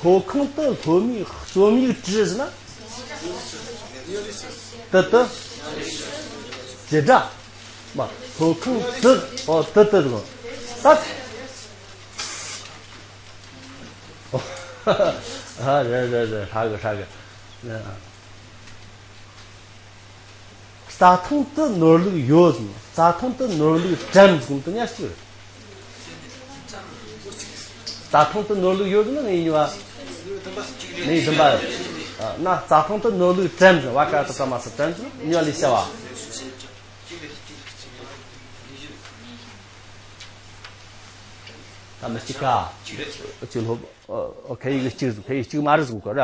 ལྷོ་ཁང་དུ་སློབ་མའི་རྩོམ་ཡིག་བྲིས་ཟེར་ན། དེ་དེ། བྱེད་སྒྲ། མ། ལྷོ་ཁང་དུ། ཨོ། དུ་དུ་དུ། ད། ཨོ། ཨ། རེད་རེད་རེད། ཧྲ་གི་ཧྲ་གི། རྩྭ་ཐང་དུ་ནོར་ལུག་ཡོད་ཟེར། རྩྭ་ཐང་དུ་ནོར་ལུག་བཀྲམ་ཟེར་དུས་ཉག་གཅིག་རེད། རྩྭ་ཐང་དུ་ནོར་ལུག་ཡོད་ཟེར་ན་ངས་ཉོ་བ། ངས་འདུན་པ་ཡོད། ཨ། ན་རྩྭ་ཐང་དུ་ནོར་ལུག་བཀྲམ་ཟེར། བ་ཀ་ཏ་བཏགས་མ་སུ་བཀྲམ་ཟེར། ཉོ་བ་ལས་བྱ་བ། ད་མི་གཅིག་ག་ཅིག་སློབ། ཨ། ཁ་ཡིག་གཅིག་ཟིག་ཁ་ཡིག་གཅིག་མ་རེད་ཟེར་གོ་གི་ར།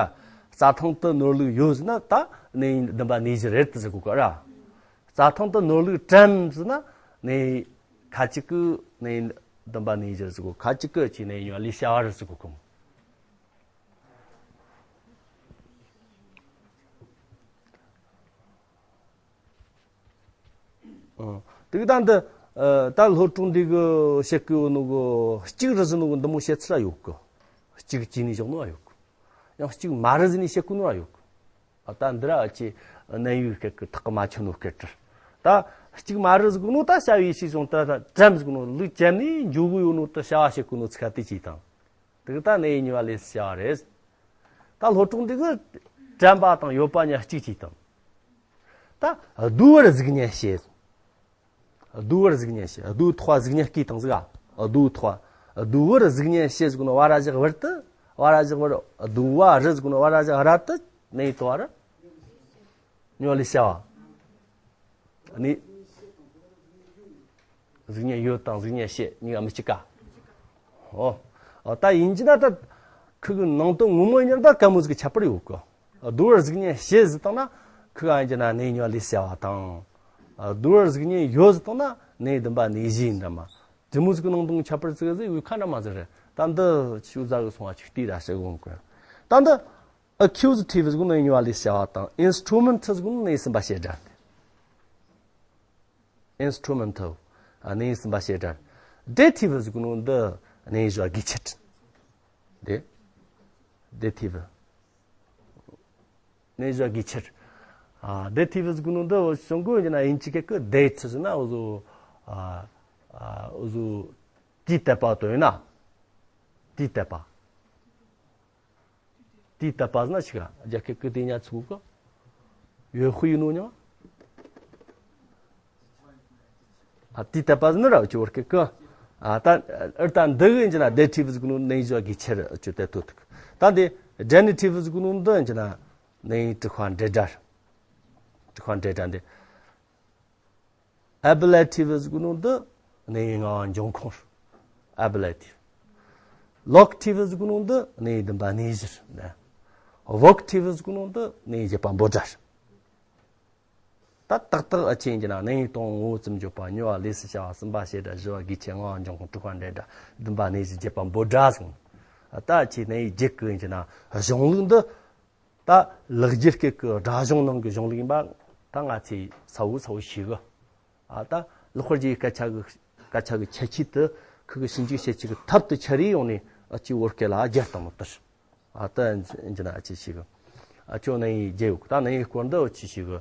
རྩྭ་ཐང་དུ་ནོར་ལུག་ཡོད་ཟེར་ན་ད་ངས་འདུན་པ་ནས་བཞི་རེད་ཟེར་གོ་གི་ར། རྩྭ་ཐང་དུ་ནོར་ལུག་བཀྲམ་ཟེར་ན་ངས་ཁ་ཅིག་གིས་ངས་འདུན་པ་ནས་བཞི་ཟེར་གོ། ཁ་ཅིག་གིས་ཅིག་ངས་ཉོ་བ་ལས་བྱ་བ་རེད་ཟེར་གོ་གི། ཨ། དེ་གི་ད་འདི། ཨ། ད་སློབ་ཕྲུག་འདི་གིས་བཤད་གི་ཡོད་ནོ་གི་གཅིག་རེད་ཟེར་ནོ་གི་འདི་མོ་བཤད་ཚུལ་ར་ཡོད་གི། གཅིག་བྱས་ནས་བཞག་ནོ་ར་ཡོད་གི། ཡང་གཅིག་མ་རེད་ཟེར་ནས་བཤད་གོ་ནོ་ར་ཡོད་གི། ཨ། ད་འདི་ར་ཨ་ཅེ་གནས་ཡུལ་སྐད་གི་ཐག་གི་མ་ཆོད་ནོ་སྐད་རེད། ད་གཅིག་མ་རེད་ཟེར་གོ་ནོ་ད་བྱ་བའི་ཕྱིར་བྱུང་ད་ད་བཀྲམ་ཟེར་གོ་ནོ་ལུག་བཀྲམ་ནས་འཇོག་གི་ཡོད་ནོ་ད་བྱ་བ་བྱེད་གོ་ནོ་ཚིག་ཁ་དེ་གཅིག་དང་། དེ་གི་ད་ངས་ཉོ་བ་ལས་བྱ་བ་རེད། ད་སློབ་ཕྲུག་འདི་གིས་བཀྲམ་པ་དང་ཡོད་པ་གཉིས་གཅིག་བྱས་དང་། ད་བསྡུ་བར་གཟུགས་བརྙན་བྱེད། བསྡུ་བར་གཟུགས་བརྙན་བྱེད། བསྡུ་ཐོག་ག་གཟུགས་བརྙན་བརྐོས་བཏང་ཟིག་ག་བསྡུ་ཐོག་ག་བསྡུ་བར་གཟུགས་བརྙན་བྱེད་ཟེར་གོ་ནོ་བ་ར་བཞག་བར་དུ། བ་ར་བཞག་བར། བསྡུ་བ་རི་ཟེར་གོ་ནོ་བ་ར་བཞག་ར་དུ་ངས་ཡོད་དོ་བ་ར། ཉོ་བ་ལས་བྱ་བ། ནི། གཟུགས་བརྙན་ཡོད་དང་གཟུགས་བརྙན་བྱེད་གཉིས་ཀ་མི་གཅིག་ག་ཨོ། ཨོ། ད་ཡིན་གྱི་ན་ད་ཁུ་གི་ནང་དོན་ངོ་མ་ཡིན་ན་ད་ག་མོ་ཟིག་གི་ཁྱད་པར་ཡོད་གི། བསྡུ་བར་གཟུགས་བརྙན་བྱེད་ཟེར་བཏང་ན་ཁུ་ག་ཡིན་གྱི་ན་ངས་ཉོ་བ་ལས་བྱ་བ་དང་། བསྡུ་བར་གཟུགས་བརྙན་ཡོད་ཟེར་བཏང་ན་ངས་འདུན་པ་ནས་བཞི་ཡིན་འདྲ་མ། དེ་མོ་ཟིག་གི་ནང་དོན་ཁྱད་པར་ཟིག་ཟིག་ཡོད་ཁ་འདྲ་མ་ཟིག་རེད། ད་འདི་ཆུ་ཟ་གི་སོང་བ་ཅིག་བལྟས་ར་ཞིག་འོང་གི། ད་འདི་ཨ་ཁིའུ་ཟི་ཐི་བི་ཟེར་གོ་ནོ་ངས་ཉོ་བ་ལས་བྱ་བ་དང་། ཨིན་སི་ཊུ་མེན་ཊལ་ཟེར་གོ་ནོ་ངས་ཟིན་པ་བྱེད་སྒྲ། ཨིན་སི་ཊུ་མེན་ཊལ། ཨ། ངས་ཟིན་པ་བྱེད་སྒྲ། ཌེ་ཊིབ་ཟེར་གོ་ནོ་འདི་ངས་བྱ་བ་གི་ཆེད། ཌེ། ཌེ་ཊིབ། ངས་བྱ་བ་གི་ཆེད། ཨ། ཌེ་ཊིབ་ཟེར་གོ་ནོ་འདི་བྱུང་གོ་ཡིན་ན་ཡིན་གཅིག་གི་ཌེ་ཊི་ཟེར་ན་འུ་ཟོ། ཨ། ཨ། འུ་ཟོ་དུས་དེབ་པ་དོ་ཡིན་ན། དུས་དེབ་པ། དུས་དེབ་པ་ཟེར་ན་ཆི་ག་རྒྱ་སྐད་ཀི་དེ་ཉ་ཚུགས་གི། ཡོད་ཧུ་ཡིན་ནོ་ཉ། ཨ། དུས་དེབ་པ་ཟེར་ན་ར་ཅི་བར་སྐད་ཀི། ཨ། ད་ཨར་ད་འདི་གི་ཡིན་གྱི་ན་ཌེ་ཊིབ་ཟེར་གོ་ནོ་ནས་བྱ་བ་གི་ཆེད་ཅོ་དེ་ཐོ་ཐུག་ད་འདི་ཇེ་ནེ་ཊིབ་ཟེར་གོ་ནོ་འདི་ཡིན་གྱི་ན་ནས་དྲི་ཁ་འབྲེལ་སྒྲ། དྲི་ཁ་འབྲེལ་སྒྲ་འདི། ཨེ་བྷི་ལེ་ཊིབ་ཟེར་གོ་ནོ་འདི་ནས་ངག་འབྱུང་ཁུངས། ཨེ་བྷི་ལེ་ཊིབ། ལོ་ཀེ་ཊིབ་ཟེར་གོ་ནོ་འདི་ནས་འདུན་པ་གནས་གཞིར། ཨོ་ཀེ་ཊིབ་ཟེར་གོ་ནོ་འདི་ནས་བྱེད་པ་འབོད་སྒྲ། ད་ཏག་ཏག་ཨ་ཆེན་གྱི་ན་ནས་དང་ངོ་བོ་ཙམ་བརྗོད་པ། ཉོ་བ་ལས་སུ་བྱ་བ། ཟིན་པ་བྱེད་སྒྲ། བཞི་བ་གི་ཆེད། ངག་འབྱུང་ཁུངས། དྲི་ཁ་འབྲེལ་སྒྲ། འདུན་པ་གནས་གཞིར་བྱེད་པ་འབོད་སྒྲ་ཟེར། ད་ཨ་ཆེ་ནས་བརྗོད་གི་ཡིན་གྱི་ན་གཞུང་ལུགས་འདི། ད་ལེགས་སྦྱར་སྐད་ཀྱི་སྒྲ་གཞུང་ནང་གི་གཞུང་ལུགས་ཡིན་པ་ད་ང་ཚོས་གསལ་བོ་གསལ་བོ་ཤེས་གི། ཨ། ད་ལེགས་པར་བརྗོད་པའི་སྐད་ཆ་གི་སྐད་ཆ་གི་ཁྱད་ཆོས་དེ་ཁུ་གི་ཞིབ་འཇུག་བྱེད་ཆེད་ཀྱི་ཐབས་དེ་ཆ་རེ་ཡོང་ནས་ཨ་ཅེ་བོད་སྐད་ལ་སྦྱར་བཏང་མི་ལྟར། ཨ། ད་འཇི་ན་ཨ་ཅེ་ཞིག་གི་ཨ་ཅོ་ནས་ཡི་རྒྱལ་ཡོད་གི། ད་ནས་ཡི་སྐོར་འདི་ཨ་ཅེ་ཞིག་གི་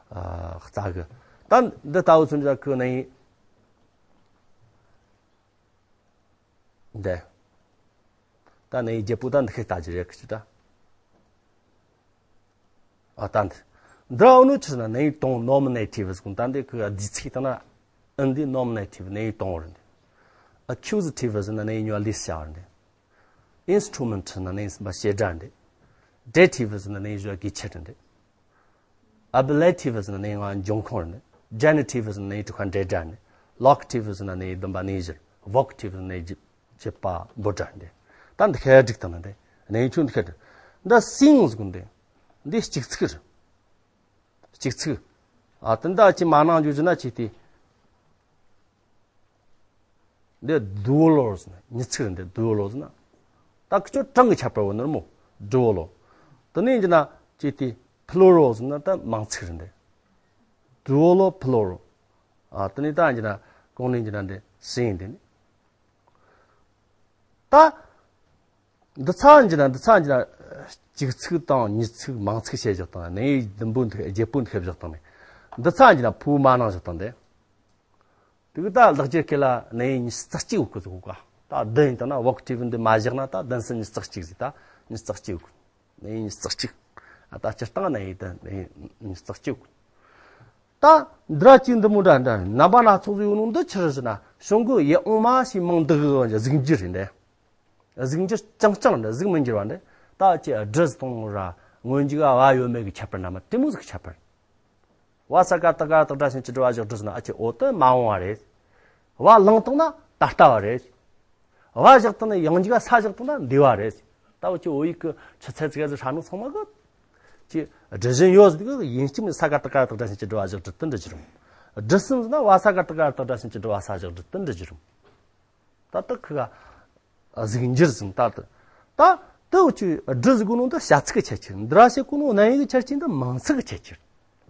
ཨ་རྩ་གི། ད་འདི་ལྟ་བུ་ཚུན་ཆད་ཁུ་ནས་ཡི། འདི། ད་ནས་ཡི་རྒྱལ་པོ་ད་འདི་ཁེ་ལྟ་རྒྱུ་རེད་གི་ཅི་ད། ཨ། ད་འདི། འདི་འོ་ནོ་ཆི་ཟེར་ན་ནས་ཡི་དང་ནོ་མི་ནེ་ཊིབ་ཟེར་གོ་ནོ། ད་འདི་ཁུ་ཨ་འདི་ཚིག་ད་ན་ཨ་འདི་ནོ་མི་ནེ་ཊིབ་ནས་ཡི་དང་བོ་རེད་འདི། ཨ་ཁིའུ་ཟི་ཊིབ་ཟེར་ན་ནས་ཡི་ཉོ་བ་ལས་སུ་བྱ་བ་རེད་འདི། ཨིན་སི་ཊུ་མེན་ཊལ་ན་ནས་ཡི་ཟིན་པ་བྱེད་སྒྲ་རེད་འདི། ཌེ་ཊིབ་ཟེར་ན་ནས་ཡི་བྱ་བ་གི་ཆེད་རེད་འདི། ཨེ་བྷི་ལེ་ཊིབ་ཟེར་ན་ནས་ཡི་ངག་འབྱུང་ཁུངས་རེད་འདི། ཇེ་ནེ་ཊིབ་ཟེར་ན་ནས་ཡི་དྲི་ཁ་འབྲེལ་སྒྲ་རེད་འདི། ལོ་ཀེ་ཊིབ་ཟེར་ན་ནས་ཡི་འདུན་པ་གནས་གཞིར། ཨོ་ཀེ་ཊིབ་ཟེར་ན་ནས་ཡི་བྱེད་པ་འབོད་སྒྲ་རེད་འདི། ད་འདི་ཁ་སྒྲིག་བཏང་ན་འདི་ནས་ཡི་ཆུ་འདི་ཁ་སྒྲིག་ད་སིང་ཟེར་གོ་ནོ་འདི། འདི་གཅིག་ཚིག་རེད། གཅིག་ཚིག་ཨ། དེ་འདྲ་ཅིག་མ་གནང་རྒྱུ་ཅི་ན་ཅིག་དེ། འདི་ཌུ་ཨལ་ལོ་ཟེར་ན་ཉི་ཚིག་རེད་འདི། ཌུ་ཨལ་ལོ་ཟེར་ན། ད་ཁི་ཆོ་གྲངས་ཀྱི་ཁྱད་པར་བོ་ནོར་མོ། ཌུ་ཨལ་ལོ། དེ་ནས་ཅི་ན་ཅིག་དེ་པུ་ལུ་རལ་ཟེར་ན་ད་མང་ཚིག་རེད་འདི། ཌུ་ཨལ་ལོ་པུ་ལུ་རལ། ཨ། དེ་ནས་ད་ཅི་ན་གོང་ནས་ཅི་ན་འདི་སིང་འདི་ནི། ད། འདི་ཚ་འཇི་ན་འདི་ཚ་འཇི་ན་གཅིག་ཚིག་དང་ཉིས་ཚིག་མང་ཚིག་བྱས་བཞག་དང་ནས་ཡི་འདུན་པོ་འདི་རྒྱལ་པོ་འདི་ཁེབས་བཞག་དང་ནས་འདི་ཚ་འཇི་ན་ཕུ་མ་ནང་བཞག་དང་དེ། དེ་གི་ད་ལེགས་སྦྱར་སྐད་ལ་གནས་ཡུལ་ཉི་ཤུ་རྩ་གཅིག་ཡོད་གི་ཟེར་གོ་ག་ད་བདུན་ཡིན་ད་ན་vocative འདི་མ་བཞག་ན་ད་བདུན་སུམ་ཉི་ཤུ་རྩ་གཅིག་ཟིག་ད་ཉི་ཤུ་རྩ་གཅིག་ཡོད་གི་གནས་ཡུལ་ཉི་ཤུ་རྩ་གཅིག་ཨ་ད་སྤྱིར་བཏང་གནས་ཡུལ་དུ་གནས་ཡུལ་ཉི་ཤུ་རྩ་གཅིག་ཡོད་གི་ད་འདི་ར་གཅིག་འདི་མོ་འདྲ་འདྲ་རྣམ་པ་སྣ་ཚོགས་ཟིག་ཡོད་ནོ་འདི་ཆི་རེད་ཟེར་ན་གཞུང་གི་ཡིད་འོང་མ་ཞེས་མིང་འདི་གི་གཟུགས་འགྱུར་རེད་འདི། གཟུགས་འགྱུར་རྐྱང་རྐྱང་འདི་གཟུགས་མི་འགྱུར་བ་འདི་ད་ཅི་སྦྲུལ་གཏོང་ར་སྔོན་འཇུག་བ་ཡོད་མེད་ཀྱི་ཁྱད་པར་ན་མ་དེ་མོ་ཟིག་ཁྱད་པར། བ་ས་ཀ་ཏ་ཀ་ར་བཏགས་སྒྲ་ཞབས་ཀྱུ་སྦྲུལ་བ་བཞག་སྦྲུལ་ཟེར་ན་ཨ་ཅེ་འོ་དེ་མ་འོངས་བ་རེད། བ་ལང་བཏང་ན་ད་ལྟ་བ་རེད། བ་བཞག་བཏང་ན་ཡང་འཇུག་ས་བཞག་བཏང་ན་འདས་པ་རེད། ད་འུ་ཅི་བོད་ཡིག་གི་ཆུ་ཚད་ཙི་ག་ཟིག་ཧྲ་ནོ་ཚང་མ་གི་ཅི་སྒྲུབ་བཞིན་ཡོད་ཟིག་གི་ཡིན་གཅིག་མིན་ས་ཀ་ཏ་ཀ་ར་བཏགས་སྒྲ་ཞབས་ཀྱུ་སྦྲུལ་བ་བཞག་སྦྲུལ་དེ་འདྲ་གྱུར་རུང་། སྦྲུལ་གསུམ་ཟེར་ན་བ་ས་ཀ་ཏ་ཀ་ར་བཏགས་སྒྲ་ཞབས་ཀྱུ་སྦྲུལ་བ་ས་བཞག་སྦྲུལ་དེ་འདྲ་གྱུར་རུང་། ད་ལྟ་ཁི་ག་གཟུགས་འགྱུར་ཟིན་ད་ལྟ། ད་དེ་འུ་ཅི་སྦྲུལ་ཟེར་གོ་ནོ་འདི་བྱ་ཚིག་གི་ཁྱད་ཆོས། འདི་ར་བྱེད་གོ་ནོ་གནས་ཡུལ་གྱི་ཁྱད་ཆོས་འདི་མིང་ཚིག་གི་ཁྱད་ཆོས།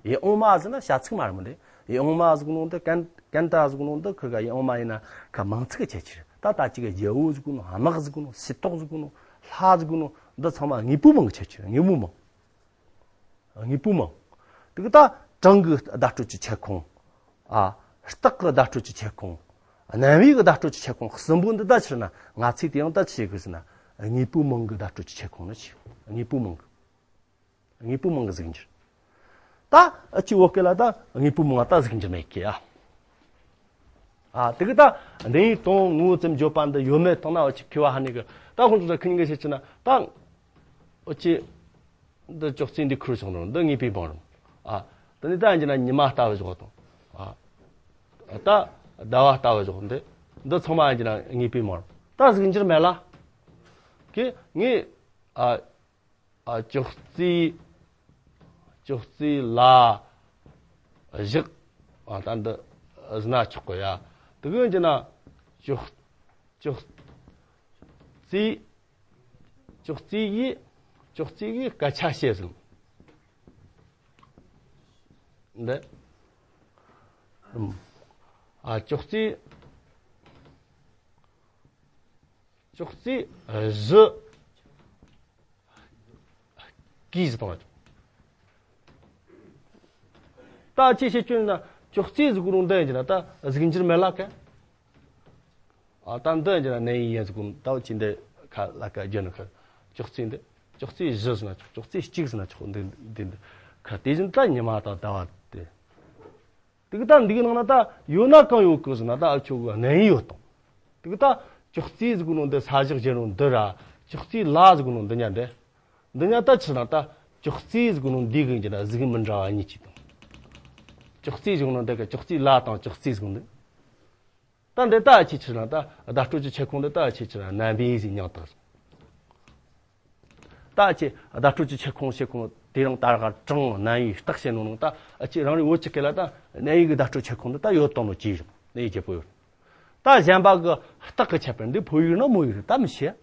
ཡིད་འོང་མ་ཟེར་ན་བྱ་ཚིག་མ་རེད་མོ་འདི། ཡིད་འོང་མ་ཟེར་གོ་ནོ་འདི་ཀན་ཀན་ཏ་ཟེར་གོ་ནོ་འདི་ཁི་ག་ཡིད་འོང་མ་ཡིན་ན་ཁ་མིང་ཚིག་གི་ཁྱད་ཆོས་རེད། ད་ད་ཅི་ག་རྒྱལ་པོ་ཟེར་གོ་ནོ་དམག་ཟེར་གོ་ནོ་སྲིད་ཏོག་ཟེར་གོ་ནོ་ལྷ་ཟེར་གོ་ནོ་འདི་ཚང་མ་དངོས་པོའི་མིང་གི་ཁྱད་ཆོས་རེད། དངོས་པོའི་མིང་། དངོས་པོའི་མིང་། དེ་གི་ད་གྲངས་ཀྱི་བརྡ་སྤྲོད་ཀྱི་ཁྱད་ཁོངས། ཨ། རྟགས་ཀྱི་བརྡ་སྤྲོད་ཀྱི་ཁྱད་ཁོངས། རྣམ་དབྱེ་གི་བརྡ་སྤྲོད་ཀྱི་ཁྱད་ཁོངས་གསུམ་པོ་འདི་ད་ཕྱིར་ན་ང་ཚོས་དེ་ཡང་ད་ཅི་བྱེད་དགོས་ཟེར་ན། དངོས་པོའི་མིང་གི་བརྡ་སྤྲོད་ཀྱི་ཁྱད་ཁོངས་ནི་ཆི། དངོས་པོའི་མིང་གི། དངོས་པོའི་མིང་གི་གཟུགས་འགྱུར། ད་ཨ་ཅི་བོད་སྐད་ལ་ད་དངོས་པོའི་མིང་ལ་ད་གཟུགས་འགྱུར་མེད་ཀི་ཨ། ཨ་དེ་གི་ད་འདི་ཡིན་དང་ངོ་ཙམ་བརྗོད་པ་འདི་ཡོད་མེད་དང་ན་ཨ་ཅི་མཁས་པ་ཧ་ནི་གི་ད་ཁོང་ཚོ་ད་ཁི་ཉིན་གི་བཤད་ཀྱི་ན་ད་ཨ་ཅི། འདི་ཅོག་ཙེ་འདི་ཁུར་བྱུང་རུང་འདི་དངོས་པོའི་མིང་རུང་། ཨ། དེ་ནི་ད་ཡིན་གྱི་ན་ཉི་མ་ལྟ་བུ་བཞག་དང་། ཨ། ད་ཟླ་བ་ལྟ་བུ་བཞག་འདི། འདི་ཚང་མ་ཡིན་གྱི་ན་དངོས་པོའི་མིང་རུང་། ད་གཟུགས་འགྱུར་མེད་ལ། ཀི་ངས། ཨ། ཨ་ཅོག་ཙེ། ཅོག་ཙེ་ལ། བཞག་ཨ་ད་འདི་ཟེར་ན་ཆོག་གི་ཡ། དེ་གི་ཡིན་གྱི་ན། ཅོག་ཅོག་ཙེ། ཅོག་ཙེ་ཡིས། ཅོག་ཙེ་ཡིས་སྐད་ཆ་བཤད་ཟིན། འདི། ཨ་ཅོག་ཙེ། ཅོག་ཙེ་བཞི། གིས་བཏང་བ། ད་ཅི་བྱེད་ཀྱི་ན་ཅོག་ཙེ་ཟེར་གོ་རུང་འདི་ཡིན་གྱི་ན་ད་གཟུགས་འགྱུར་མེད་ལ་ཀ། ཨ་ད་འདི་ཡིན་གྱི་ན་གནས་ཡུལ་ཡིན་ཟེར་གོ་ད་ཅི་འདི་ཁ་ལ་ཀ་རྒྱུ་ནི་ཁ། ཅོག་ཙེ་འདི། ཅོག་ཙེ་བཞི་ཟེར་ན་ཆོག་ཅོག་ཙེ་གཅིག་ཟེར་ན་ཆོག་འདི་འདི་འདི་ཁ་དེ་བཞིན་ད་ཉི་མ་དང་ཟླ་བ་དེ། དེ་གི་ད་འདི་གི་ནང་ན་ད་ཡོད་ན་གང་ཡོད་གི་ཟེར་ན་ད་ཨ་ཆོ་གི་གནས་ཡུལ་ཡོད་དང་། དེ་གི་ད་ཅོག་ཙེ་ཟེར་གོ་ནོ་འདི་ས་བཞག་བྱེད་ནོ་འདི་ར། ཅོག་ཙེ་ལ་ཟེར་གོ་ནོ་འདི་ཉ་འདི། འདི་ཉ་ད་ཆི་ན་ད་ཅོག་ཙེ་ཟེར་གོ་ནོ་འདི་གི་ཀྱི་ན་གཟུགས་མི་འདྲ་བ་གཉིས་ཀྱི་དང་། ཅོག་ཙེ་ཟེར་གོ་ནོ་འདི་གི་ཅོག་ཙེ་ལ་དང་ཅོག་ཙེ་ཟེར་གོ་འདི། ད་འདི་ད་ཨ་ཆི་ཆི་ན་ད་བརྡ་སྤྲོད་ཀྱི་ཁྱད་ཁོངས་འདི་ད་ཨ་ཆི་ཆི་ན་རྣམ་པའི་གཟུགས་མྱང་དང་། ད་ཨ་ཆི་བརྡ་སྤྲོད་ཀྱི་ཁྱད་ཁོངས་ཁྱད་ཁོངས་དེ་རིང་ད་ར་གྲངས་རྣམ་དབྱེ་རྟགས་བཤད་ནོ་ནང་ད་ཨ་ཆི་རང་རེ་བོད་ཀྱི་སྐད་ལ་ད་གནས་ཡུལ་གྱི་བརྡ་སྤྲོད་ཁྱད་ཁོངས་འདི་ད་ཡོད་དང་ནོ་ཅི་ཡོད་གནས་ཡུལ་བརྗེ་པོ་ཡོད། ད་གཞན་པ་གི་རྟགས་ཀྱི་ཁྱད་པར་འདི་བོད་ཡིག་ན་མོ་ཡིག་རེད་ད་མི་ཤེས།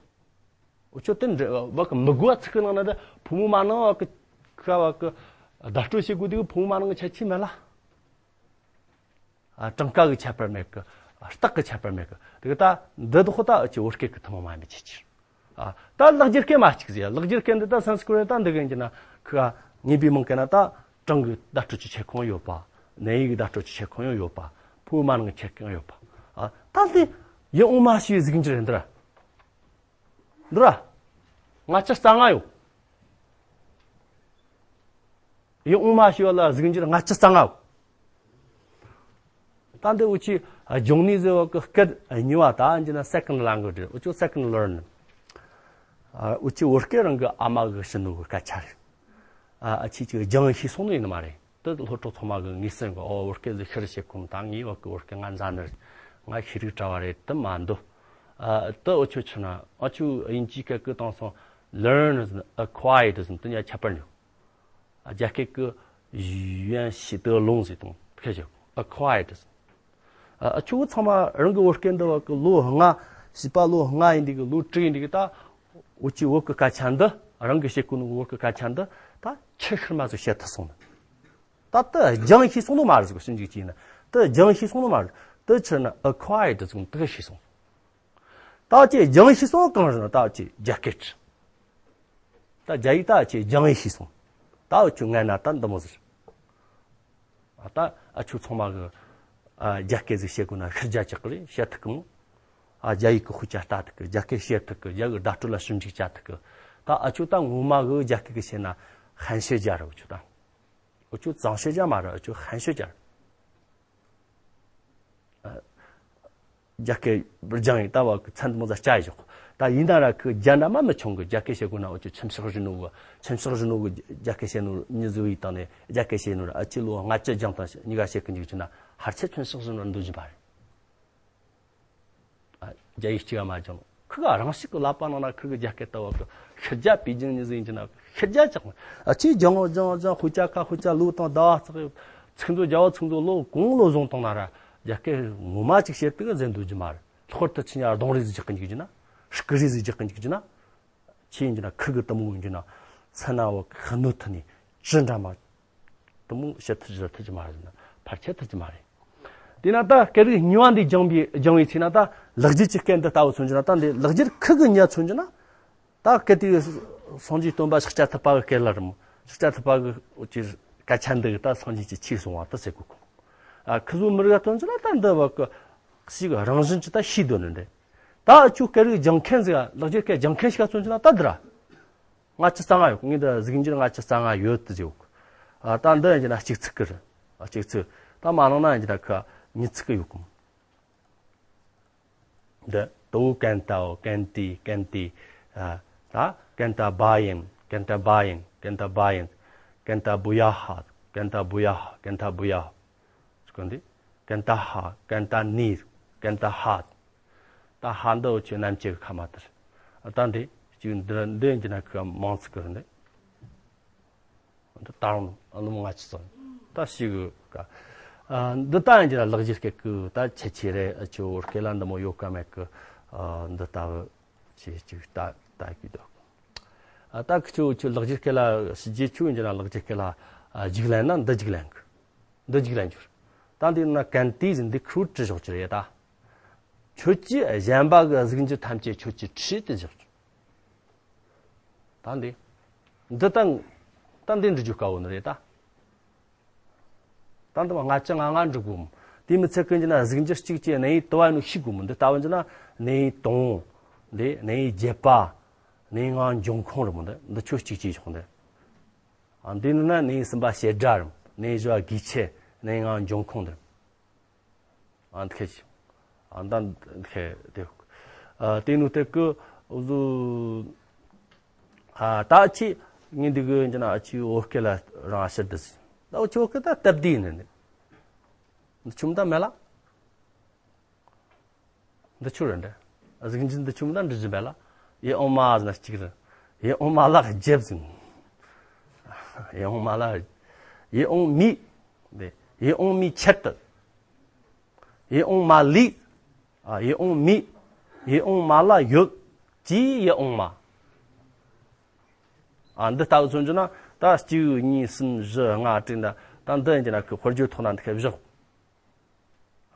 འུ་ཆོ་དེ་འདྲ་བ་གི་མི་དགོས་པ་ཚིག་གི་ནང་ན་ད་ཕོ་མོ་མ་ནང་བ་གི་ཁ་བ་གི་བརྡ་སྤྲོད་བྱེད་དགོས་དུས་ཕོ་མོ་མ་ནང་གི་ཁྱད་ཆོས་མེད་ལ། ཨ། གྲངས་ཀ་གི་ཁྱད་པར་མེད་གི། རྟགས་ཀྱི་ཁྱད་པར་མེད་གི། དེ་གི་ད་འདི་དག་ད་ཨ་ཅི་བོད་སྐད་གི་ཐུན་མོང་མ་ཡིན་པའི་ཁྱད་ཆོས། ཨ། ད་ལེགས་སྦྱར་སྐད་མ་གཅིག་ཟེར་ཡ། ལེགས་སྦྱར་སྐད་འདི་ད་སན་སྐྲི་ཏ་འདི་གི་ཡིན་གྱི་ན་ཁི་ག་དངོས་པོའི་མིང་གི་ན་ད་གྲངས་ཀྱི་བརྡ་སྤྲོད་ཀྱི་ཁྱད་ཁོངས་ཡོད་པ། གནས་ཡུལ་གྱི་བརྡ་སྤྲོད་ཀྱི་ཁྱད་ཁོངས་ཡང་ཡོད་པ། ཕོ་མོ་མ་ནང་གི་ཁྱད་ཁོངས་ཡོད་པ། ཨ། ད་འདི་ཡིད་འོང་མ་ཞེས་པའི་གཟུགས་འགྱུར་རེད་འདི་ར། འདི་ར། ལྔ་བཅུ་རྩ་ལྔ་ཡོད། ཡིད་འོང་མ་ཞེས་པ་ལ་གཟུགས་འགྱུར་ལྔ་བཅུ་རྩ་ལྔ་ཡོད། ད་འདི་འུ་ཆོས་སྦྱོང་ནས་བཟོས་པ་གི་སྐད་གཉིས་པ་ད་ཡིན་གྱི་ན་second language རེད། འུ་ཆོ་second learn། ཨ། འུ་ཆོས་བོད་སྐད་རང་གི་ཨ་མ་གི་ཤི་ནོ་གི་སྐད་ཆ་རེད། ཨ། ཨ་ཆི་ཅིག་སྦྱང་ཤེས་སོང་ནི་ཡིན་ནི་མ་རེད། དེ་སློབ་གྲོགས་ཚང་མ་གི་ངོས་ཟིན་གི། ཨོ། བོད་སྐད་ཟིག་ཤེས་རེ་བྱེད་ཁོམ། ད་ངའི་བ་གི་བོད་སྐད་ང་འཛའ་ནི་རེད། ང་ཤེས་རིག་གྲྭ་བ་རེད་དེ་མ་འདུག་ཨ། དེ་འུ་ཆོ་ཆི་ན་འུ་ཆོ་དབྱིན་ཇིའི་སྐད་གི་དེང་སང་learn ཟེར་acquired ཟེར་དེ་གཉིས་ཁྱད་པར་འདུག་རྒྱ་སྐད་ཀྱི 语言习得 ལོང་ཟེར་དང་ཁ་ཤས་acquired ཟེར། ཨ། ཨ་ཆོ་ཚང་མ་རང་གི་བོད་སྐད་འདི་བ་གི་ལོ་ལྔ་བྱིས་པ་ལོ་ལྔ་ཡིན་འདི་གི་ལོ་དྲུག་ཡིན་འདི་གི་ད་འུ་ཆོས་བོད་ཀྱི་སྐད་ཆ་འདི་རང་གི་བཤད་གོ་ནོ་བོད་ཀྱི་སྐད་ཆ་འདི་ད་ཆི་ཤར་མ་ཟིག་བཤད་ཐུབ་སོང་ནི། ད་དེ་སྦྱང་ཤེས་སོང་ནི་མ་རེད་ཟེར་གོ་ཞིབ་འཇུག་བྱས་ན་དེ་སྦྱང་ཤེས་སོང་ནི་མ་རེད། དེ་ཕྱིར་ན་acquired ཟེར་གོ་དེ་ཤེས་སོང་། ད་ཅི་སྦྱང་ཤེས་སོང་གང་ཟེར་ན་ད་ཅི་རྒྱ་སྐད་ད་རྒྱ་ཡིག་ད་ཅི་སྦྱང་ཤེས་སོང་། ད་འུ་ཆོ་ངན་ན་ད་འདི་མོ་ཟེར། ཨ། ད་འུ་ཆོ་ཚང་མ་གི་ ཨ། རྒྱ་སྐད་ཟིག་བཤད་དགོས་ན་ཤི་རྒྱ་ཅིག་རེད། བཤད་ཐུབ་གི་མོ། ཨ། རྒྱ་ཡིག་གི་དཔེ་ཆ་ལྟ་ཐུབ་གི། རྒྱ་སྐད་བཤད་ཐུབ་གི། རྒྱ་གི་བརྡ་སྤྲོད་ལ་ཞིབ་འཇུག་བྱ་ཐུབ་གི། ད་ཨ་ཆོ་ད་ངོ་མ་གི་རྒྱ་སྐད་གི་བཤད་ན་ཧན་ཤོད་རྒྱ་རེད། ཨ་ཆོ་ད། ཨ་ཆོ་ཙང་ཤོད་རྒྱ་མ་རེད། ཨ་ཆོ་ཧན་ཤོད་རྒྱ་རེད། ཨ། རྒྱ་སྐད་སྦྱང་ཡིན་ད་བ་གི་ཚན་དུ་མོ་ཟ་བྱ་ཡི་ཞོག་ད་ཡིན་ན་ར་གི་རྒྱ་འདྲ་མ་མི་ཆུང་གི། རྒྱ་སྐད་བཤད་དགོས་ན་ཨ་ཆོ་ཆུན་ཤག་རི་ནོ་གི། ཆུན་ཤག་རི་ནོ་གི་རྒྱ་སྐད་བཤད་ནོ་མྱི་ཟིག་ཡིན་དང་ནས་རྒྱ་སྐད་བཤད་ནོ་ར། ཨ་ཆོ་ལོ་ལྔ་བཅུ་སྦྱངས་དང་གཉིས་ཀ་བཤད་གི་འཇུག་རྒྱུ་ན་ཧར་ཆད་ཆུན་ཤག་རི་ནོ་འདུག་རྒྱུ་མ་རེད། ཨ། རྒྱ་ཡིག་གཅིག་མ་སྦྱངས། ཁི་ག་རང་ཞིག་གི་ལབ་པ་ནང་ན་ཁི་གི་རྒྱ་སྐད་ལྟ་བ་གི་ཤི་རྒྱ་པེ་ཅིང་མྱི་ཟིག་ཡིན་གྱི་ན་ཤི་རྒྱ་ཅག་མ། ཨ་ཆོས་སྦྱང་སྦྱང་སྦྱང་། དཔེ་ཆ་ཁ་དཔེ་ཆ་ལོ་དང་ཟླ་བ་ཚགས་ཡོད། ཚིག་མཛོད། རྒྱ་བོད་ཚིག་མཛོད་ལོ་གང་ལོ་བཟུང་བཏང་ན་ར་རྒྱ་སྐད་ངོ་མ་ཅིག་བཤད་དུས་ཟེར་འདུག་རྒྱུ་མ་རེད། ལྷག་པར་དུ་ཆི་ཉ་གདོང་རིས་ཟིག་རྒྱག་གི་འཇུག་རྒྱུ་ན། སྐུ་རིས་ཟིག་རྒྱག་གི་འཇུག་རྒྱུ་ན། ཆི་ཡིན་གྱི་ན་ཁི་གི་དུ་མོ་ཡིན་གྱི་ན་ཚ་ན་བ་གི་ཤི་ནོ་ཐི་ནི་ཅི་འདྲ་མ། དུ་མོ་བཤད་ཐུབ་ཀྱི་ཐུབ་ཀྱི་མ་རེད་ན་ཕར་ཆད་ཐུབ་ཀྱི་མ་རེད། དེས་ན་ད་སྐད་རིགས་གཉིས་པ་འདི་སྦྱང་བའི་སྦྱང་བའི་ཚེ་ན་ད་ལེགས་སྦྱར་གྱི་སྐད་འདི་ལྟ་བུ་མཚོན་གྱི་ན། ད་འདི་ལེགས་སྦྱར་ཁི་གི་ཉ་མཚོན་གྱི་ན། ད་སྐད་དེ་སངས་རྒྱས་སྟོན་པ་ཤཱཀྱ་ཐུབ་པ་གི་སྐད་ལ་རེད་མོ། ཤཱཀྱ་ཐུབ་པ་གི་སྐད་ཆ་འདི་གི་ད་སངས་རྒྱས་ཀྱི་ཆོས་གསུང་བ་ད་ཟེར་གོ་གོ། ཨ། ཁི་ཟོ་མི་རིགས་སྟོན་གྱི་ན་ད་འདི་བ་གི་ཞིག་རང་བཞིན་གྱི་ད་ཤེས་འདོད་ནི་འདི། ད་ཨ་ཆོ་སྐད་རིགས་སྦྱང་མཁན་ཟིག་ལེགས་སྦྱར་སྐད་སྦྱང་མཁན་ཞིག་མཚོན་གྱི་ན་ད་འདི་ར། ལྔ་བཅུ་རྩ་ལྔ་ཡོད། ངས་འདི་གཟུགས་འགྱུར་ལྔ་བཅུ་རྩ་ལྔ་ཡོད་དུ་བརྗོད། ཨ། ད་འདི་ཡིན་གྱི་ན་གཅིག་ཚིག་གི་རེད། ཨ། གཅིག་ཚིག་ད་མ་ནང་ན་ཡིན་གྱི་ན་ཁ་ཉི་ཚིག་གི་ཡོད་གི། འདི་དོ་ཀན་ཏའོ་ཀན་ཏི་ཀན་ཏི། ཨ། ད་ཀན་ཏ་བ་ཡིན། ཀན་ཏ་བ་ཡིན། ཀན་ཏ་བ་ཡིན། ཀན་ཏ་བུ་ཡ་ཧ། ཀན་ཏ་བུ་ཡ་ཧ། ཀན་ཏ་བུ་ཡ་ཧ། ཀན་ཏ་ཧ། ཀན་ཏ་ནི། ཀན་ཏ་ཧ། ད་ཧ་འདི་འུ་ཆོས་རྣམ་བཅད་ཀྱི་ཁ་མ་ལྟར། ད་འདི་གཅིག་འདི་འདི་ཡིན་གྱི་ན་ཁོ་མང་ཚིག་གི་རེད། འདི་ད་རུང་ཨ་ལུམ་ལྔ་བཅུ་ཙམ་ད་ཞིག་གི་ཀ། ཨ། འདི་ད་ཡིན་གྱི་ན་ལེགས་སྦྱར་སྐད་ཀྱི་ད་ཁྱད་ཆོས་རེད། ཨ་ཆོ་བོད་སྐད་ལ་འདི་མོ་ཡོད་ཀ་མེད་ཀི། ཨ། འདི་ལྟ་བུ་ཆེ་གཅིག་ལྟ་ལྟ་གི་འདུག་ཨ། ད་ཁི་ཆོ་འུ་ཆོ་ལེགས་སྦྱར་སྐད་ལ་ཞི་རྒྱས་ཆོ་ཡིན་གྱི་ན་ལེགས་སྦྱར་སྐད་ལ། ཨ། རྒྱུགས་ལེན་ན་འདི་རྒྱུགས་ལེན་གི། འདི་རྒྱུགས་ལེན་རྒྱུ་རེད། ད་འདི་ན་ཀན་ཏི་ཟིན་འདི་ཁུར་བྲི་ཞོག་ཅི་རེད་ད། ཁྱོད་ཀྱིས་གཞན་པ་གི་གཟུགས་འགྱུར་ཐམས་ཅད་ཁྱོད་ཀྱིས་བྲིས་ཏེ་བཞག་རྒྱུ། ད་འདི། འདི་ད། ད་འདི་འབྲི་རྒྱུ་དཀའ་བོ་ནི་རེད་ད། ད་འདི་མ་ལྔ་བཅུ་ང་ལྔ་འབྲི་དགོས་མོ། དེ་མི་ཚད་ཀུན་གྱི་ན་གཟུགས་འགྱུར་གཅིག་གི་གནས་ཡུལ་དུ་བ་ནི་ཤེས་དགོས་མོ། འདི་ལྟ་བུ་འདི་ན་གནས་ཡུལ་དང་། འདི་གནས་ཡུལ་བརྒྱད་པ། གནས་ཡུལ་ལྔ་འབྱུང་ཁུངས་རེད་མོ། འདི་འདི་ཁྱོད་གཅིག་གིས་ཞོག་འདི། ཨ། འདི་ནི་ན་གནས་ཡུལ་གསུམ་པ་བྱེད་སྒྲ་རེད། གནས་ཡུལ་བཞི་བ་དགོས་ཆེད། གནས་ཡུལ་ལྔ་འབྱུང་ཁུངས་འདི། ཨ། འདི་ཁེ་ཞིག་ཨ། ད་འདི་ཁེ་དེ། ཨ། དེ་ནུ་དེ་ཀུ་འུ་ཟུ། ཨ། ད་ཅི་ངས་འདི་གི་འདི་ན་ཨ་ཅི་བོད་སྐད་ལ་རང་ཕྱིར་འདི་ཟིན། ད་འུ་ཅི་བོད་སྐད་ད་སྟབས་བདེ་ནི་ནི། འདི་ཆུ་མོ་ད་མེད་ལ། འདི་ཆུ་རེད་འདྲ། གཟུགས་འགྱུར་འདི་ཆུ་མོ་ད་འབྲི་རྒྱུ་མེད་ལ། ཡིད་འོང་མ་ཟེར་ན་གཅིག་རེད། ཡིད་འོང་མ་ལ་བརྒྱད་ཟིན། ཡིད་འོང་མ་ལ། ཡིད་འོང་མི། འདི་ཡིད་འོང་མི་ཆེད་དུ། ཡིད་འོང་མ་ལུས། ཨ། ཡིད་འོང་མི། ཡིད་འོང་མ་ལ་ཡོད། ཀྱི་ཡིད་འོང་མ། ཨ། འདི་ལྟ་བུ་མཚོན་རྒྱུ་ན་ད་གཅིག་གཉིས་གསུམ་བཞི་ལྔ་དྲུག་འདི་ད་འདི་ཡིན་གྱི་ན་ཁི་དཔེར་བརྗོད་ཐོག་ན་འདི་ཁ་བཞག་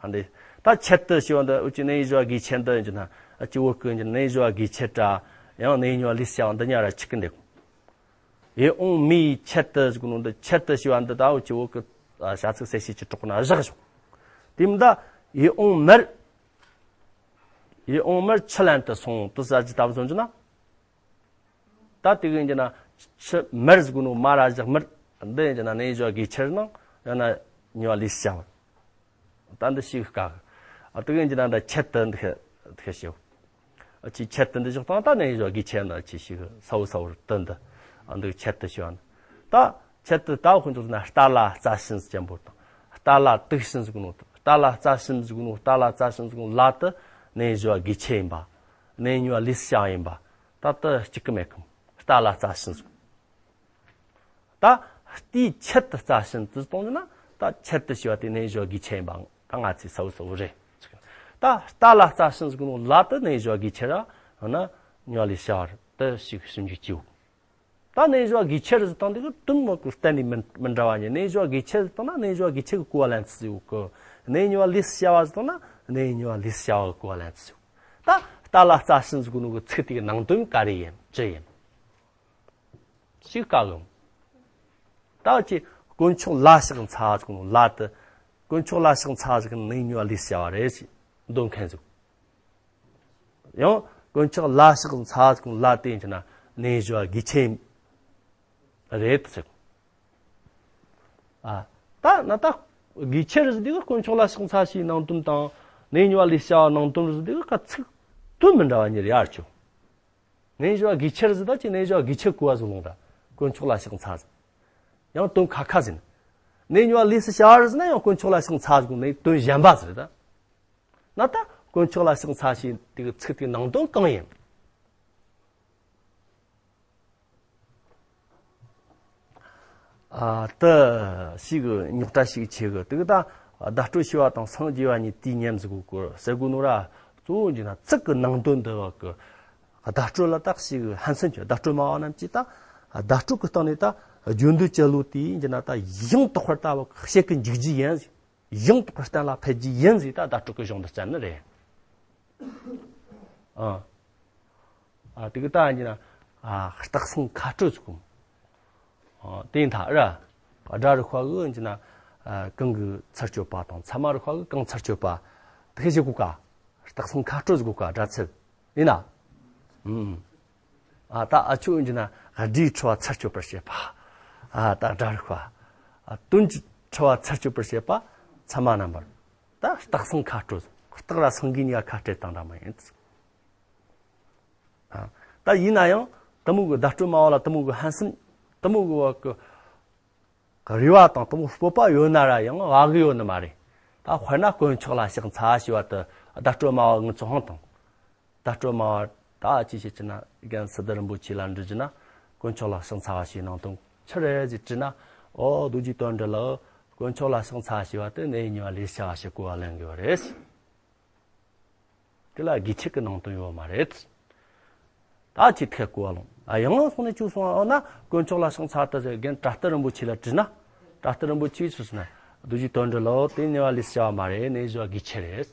ཨ། འདི་ད་ཆེད་དུ་ཞེས་པ་འདི་འུ་ཅི་གནས་ཡུལ་བཞི་བ་དགོས་ཆེད་འདི་ཡིན་གྱི་ན། ཨ་ཅི་བོད་ཀྱི་ཡིན་གྱི་ན་གནས་ཡུལ་བཞི་བ་དགོས་ཆེད་དྲ། ཡང་གནས་ཡུལ་བཞི་བ་ལུས་བྱ་བ་འདི་གཉིས་ར་ཆིག་གི་འདེགས། ཡིད་འོང་མིའི་ཆེད་དུ་ཟེར་གོ་ནོ་འདི་ཆེད་དུ་ཞེས་པ་འདི་ད་འུ་ཅི་བོད་ཀྱི་བྱ་ཚིག་གསལ་བྱེད་ཀྱི་གྲོགས་ན་བཞག་ཞོག་དེ་མི་ད་ཡིད་འོང་མར། ཡིད་འོང་མར་ཆུ་ལེན་དུ་སོང་དུ་ཟ་ཅི་ལྟ་བུ་མཚོན་རྒྱུ་ན། ད་དེ་གི་ཡིན་གྱི་ན་ཆུ་མར་ཟེར་གོ་ནོ་མ་ར་བཞག་མར། འདི་ཡིན་གྱི་ན་གནས་ཡུལ་བཞི་བ་དགོས་ཆེད་ནང་ཡང་ན་གནས་ཡུལ་བཞི་བ་ལུས་བྱ་བ། ད་འདི་ཞིག་དཀའ་གི། ཨ། དེ་གི་ཡིན་གྱི་ན་འདི་ཆེད་དུ་འདི་ཁེ་འདི་ཁེ་ཞེའོ། ཨ། ཆི་ཆེད་དུ་འདི་བཞག་དང་ད་གནས་ཡུལ་བཞི་བ་དགོས་ཆེད་ན་ཆི་ཞིག་ས་བོ་ས་བོར་དུ་འདི། ཨ། འདི་ཆེད་དུ་ཞེས་པ་ནི། ད་ཆེད་དུ་ད་ཁོ་ཚོ་ན་རྟ་ལ་རྩྭ་ཤིན་ཅན་པོ་དང་། རྟ་ལ་དུག་ཤིན་ཟེར་གོ་ནོ། རྟ་ལ་རྩྭ་ཤིན་ཟེར་གོ་ནོ། རྟ་ལ་རྩྭ་ཤིན་ཟེར་གོ་ནོ་ལ་དུ་གནས་ཡུལ་བཞི་བ་དགོས་ཆེད་ཡིན་པ། གནས་ཡུལ་བཞི་བ་ལུས་བྱ་བ་ཡིན་པ། ད་དུ་གཅིག་གི་མེད་གི། རྟ་ལ་རྩྭ་ཤིན་ཟེར། ད་རྟའི་ཆེད་དུ་རྩྭ་ཤིན་ཏུ་གཏོང་རྒྱུ་ན་ད་ཆེད་དུ་ཞེས་པ་དེ་གནས་ཡུལ་བཞི་བ་དགོས་ཆེད་ཡིན་པ་ད་ང་ཚོས་གསལ་བོ་གསལ་བོ་རེད། ད་རྟ་ལ་རྩྭ་ཤིན་ཟེར་གོ་ནོ་ལ་དུ་གནས་ཡུལ་བཞི་བ་དགོས་ཆེད་ར། ཡང་ན་གནས་ཡུལ་བཞི་བ་རེད། དུ་ཞིག་ཞིབ་འཇུག་བྱེད། ད་གནས་ཡུལ་བཞི་བ་དགོས་ཆེད་རེད་ཟེར་སྟངས་དེ་གི་དོན་མོ་གི་གཏན་ནས་མི་མི་འདྲ་བ་ཉིད། གནས་ཡུལ་བཞི་བ་དགོས་ཆེད་ཟེར་སྟངས་ན་གནས་ཡུལ་བཞི་བ་དགོས་ཆེད་ཀྱི་གོ་བ་ལེན་ཚུལ་ཡོད་གི། གནས་ཡུལ་བཞི་བ་ལུས་བྱ་བ་ཟེར་སྟངས་ན་གནས་ཡུལ་བཞི་བ་ལུས་བྱ་བ་གི་གོ་བ་ལེན་ཚུལ་ཡོད། ད་རྟ་ལ་རྩྭ་ཤིན་ཟེར་གོ་ནོ་གི་ཚིག་དེ་གི་ནང་དོན་ག་རེ་ཡིན་ཅི་ཡིན་ཞིག་དཀའ་གི། ད་ཅི་དཀོན་མཆོག་ལ་ཕྱག་འཚལ་ཟེར་གོ་ནོ་ལ་དུ། དཀོན་མཆོག་ལ་ཕྱག་འཚལ་ཟིག་ནི་ཉོ་བ་ལས་བྱ་བ་རེད་ཅེས་འདོན་མཁན་ཟིག་ཡང་དཀོན་མཆོག་ལ་ཕྱག་འཚལ་ཟིག་ལ་དེ་ཡིན་ན་ནི་ཉོ་བ་དགེ་ཆེ་རེད་ཟེར། ཨ། ད་ན་ད་དགེ་ཆེ་རེད་ཟེར་དུས་དཀོན་མཆོག་ལ་ཕྱག་འཚལ་ཞེས་ནང་དོན་དང་ནི་ཉོ་བ་ལས་བྱ་བ་ནང་དོན་རེད་ཟེར་དུས་ཁ་ཚིག་དོན་མི་འདྲ་བ་གཉིས་རེད་ཡར་ཆོ། ནས་བཞག་དགེ་ཆེར་ཟེར་ད་ཅི་ནས་བཞག་དགེ་ཆེ་གོ་བ་ཟིག་ལོང་ར། དཀོན་མཆོག་ལ་ཕྱག་འཚལ་ཟེར། ཡང་དོན་ཁ་ཁ་ཟིན། ནས་ཉོ་བ་ལས་སུ་བྱ་བར་ཟེར་ན་ཡང་དཀོན་མཆོག་ལ་ཕྱག་འཚལ་ཟེར་ནས་དོན་གཞན་པ་ཟེར་ད། ན་ད་དཀོན་མཆོག་ལ་ཕྱག་འཚལ་ཞེས་དེ་གི་ཚིག་དེའི་ནང་དོན་གང་ཡིན། ཨ་ད་ཞིག་རྙོག་དྲ་ཞིག་ཆེ་གི་དེ་གི་ད་བརྡ་སྤྲོད་བྱས་པ་དང་སངས་རྒྱས་པ་གཉིས་དུས་མཉམ་ཟིག་གོ་གོ་ཟེར་གོ་ནོ་ར། གཙོ་བོ་འཇི་ན་ཚིག་གི་ནང་དོན་འདི་བ་གི་བརྡ་སྤྲོད་ལ་དག་ཞིག་ཧན་སེམས་ཀྱི་བརྡ་སྤྲོད་མ་བ་རྣམས་ཀྱིས་ད་བརྡ་སྤྲོད་ཀྱི་སྟེང་ནས་ད་བརྗོད་འདོད་ཅི་ལོ་དེ་ཡིན་གྱི་ན་ད་ཡང་དག་པར་ད་བ་བཤད་ཀྱི་འཇུག་རྒྱུ་ཡིན། ཡང་དག་པར་གཏན་ལ་ཕེབས་རྒྱུ་ཡིན་ཟེར་ད་བརྡ་སྤྲོད་ཀྱི་གཞུང་འདི་བསྩལ་ནི་རེད། ཨ། ཨ་དེ་གི་ད་ཡིན་གྱི་ན་ཨ་སྟག་སེང་ཁ་སྤྲོད་ཟེར་གོ། ཨ་དེ་ཡིན་ད་ར། སྒྲ་རིག་པ་གི་ཡིན་གྱི་ན་ཨ་གང་གི་ཚར་གཅོད་པ་དང་ཚད་མ་རིག་པ་གི་གང་ཚར་གཅོད་པ། དེ་ཤེས་གོ་ག་སྟག་སེང་ཁ་སྤྲོད་ཟེར་གོ་ག་སྒྲ་ཚད། ཡིན་ན། ཨུམ། ཨ་ད་ཨ་ཆོས་ཡིན་གྱི་ན་སྒྲའི་འཁྲུལ་བ་ཚར་གཅོད་པར་བྱེད་པ། ཨ་ད་སྒྲ་རིག་པ། ཨ་དོན་གྱི་འཁྲུལ་བ་ཚར་གཅོད་པར་བྱེད་པ། ཚད་མ་རྣམ་པར། ད་སྟག་སེང་ཁ་སྤྲོད། སྟག་ར་སེང་གེ་གཉིས་ཀ་ཁ་སྤྲད་བཏང་འདྲ་མ་ཡིན། ཨ་ད་ཡིན་ན་ཡང་དེ་མོ་གི་བརྡ་སྤྲོད་སྨྲ་བ་ལ་དེ་མོ་གི་ཧན་སེམས་དེ་མོ་གི་བ་གི་རེ་བ་དང་དེ་མོ་སྤོབས་པ་ཡོད་ན་ར་ཡང་བ་གི་ཡོད་ནི་མ་རེད། ད་དཔེར་ན་དཀོན་མཆོག་ལ་ཕྱག་འཚལ་ཞེས་པ་དེ་བརྡ་སྤྲོད་སྨྲ་བ་ངི་ཚོ་ཧང་དང་། བརྡ་སྤྲོད་སྨྲ་བ་ད་ཅི་བྱེད་ཅི་ན་རྒན་སི་ཏུ་རིན་པོ་ཆེ་ལ་འདྲི་རྒྱུ་ན་དཀོན་མཆོག་ལ་ཕྱག་འཚལ་བ་ཞེས་ནང་དོན་ཆི་རེད་ཟེར་དྲིས་ན། ཨོ་རྡོ་རྗེ་དོན་གྲུབ་ལགས་དཀོན་མཆོག་ལ་ཕྱག་འཚལ་ཞེས་པ་དེ་ནས་ཉེ་བ་ལས་བྱ་བ་ཞིག་གོ་བ་ལེན་དགོས་པ་རེད། དེ་ལ་དགེ་ཆེ་གི་ནང་དོན་ཡོད་མ་རེད། ད་ཅི་ཐད་གོ་བ་ལོང་ཨ་ཡང་སོང་ནས་ཅུ་སོང་ཨ་ན་དཀོན་མཆོག་ལ་ཕྱག་འཚལ་ད་ཟེར་རྒན་བྲག་ཏི་རིན་པོ་ཆེ་ལ་དྲིས་ན། བྲག་ཏི་རིན་པོ་ཆེས་སུ་ཟེར་ན་རྡོ་རྗེ་དོན་གྲུབ་ལགས་དེ་ཉེ་བ་ལས་བྱ་བ་མ་རེད་ནས་བྱ་བ་དགེ་ཆེ་རེད།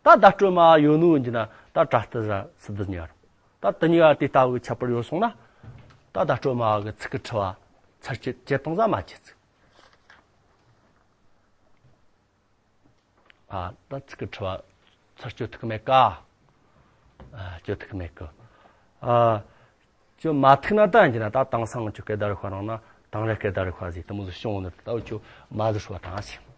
ད་བརྡ་སྤྲོད་སྨྲ་བ་ཡོད་ནོ་ཡིན་གྱི་ན་ད་བྲག་ཏི་ར་སི་ཏུ་གཉིས་ཀ་རེད། ད་དེ་གཉིས་ཀ་དེ་ལྟ་བུའི་ཁྱད་པར་ཡོད་སོང་ན། ད་བརྡ་སྤྲོད་སྨྲ་བ་གི་ཚིག་གི་འཁྲུལ་བ་ཚར་གཅོད་བྱེད་སྟངས་ཟ་མ་བྱེད་ཚིག་ཨ་ད་ཚིག་གི་འཁྲུལ་བ་ཚར་གཅོད་ཐུབ་ཀྱི་མེད་ཀ་ཨ་གཅོད་ཐུབ་ཀྱི་མེད་ཀི། ཨ་གཅོད་མ་ཐུབ་ན་ད་ཡིན་གྱི་ན་ད་དེང་སང་ཁྱོད་སྐད་བརྡ་རིག་པ་ནང་ན་དེང་རབས་སྐད་བརྡ་རིག་པ་ཟིག་དེ་མོ་ཟིག་བྱུང་ནི་ད་འུ་ཆོ་མ་ཟིག་ཧྲུ་བ་དང་ཞིག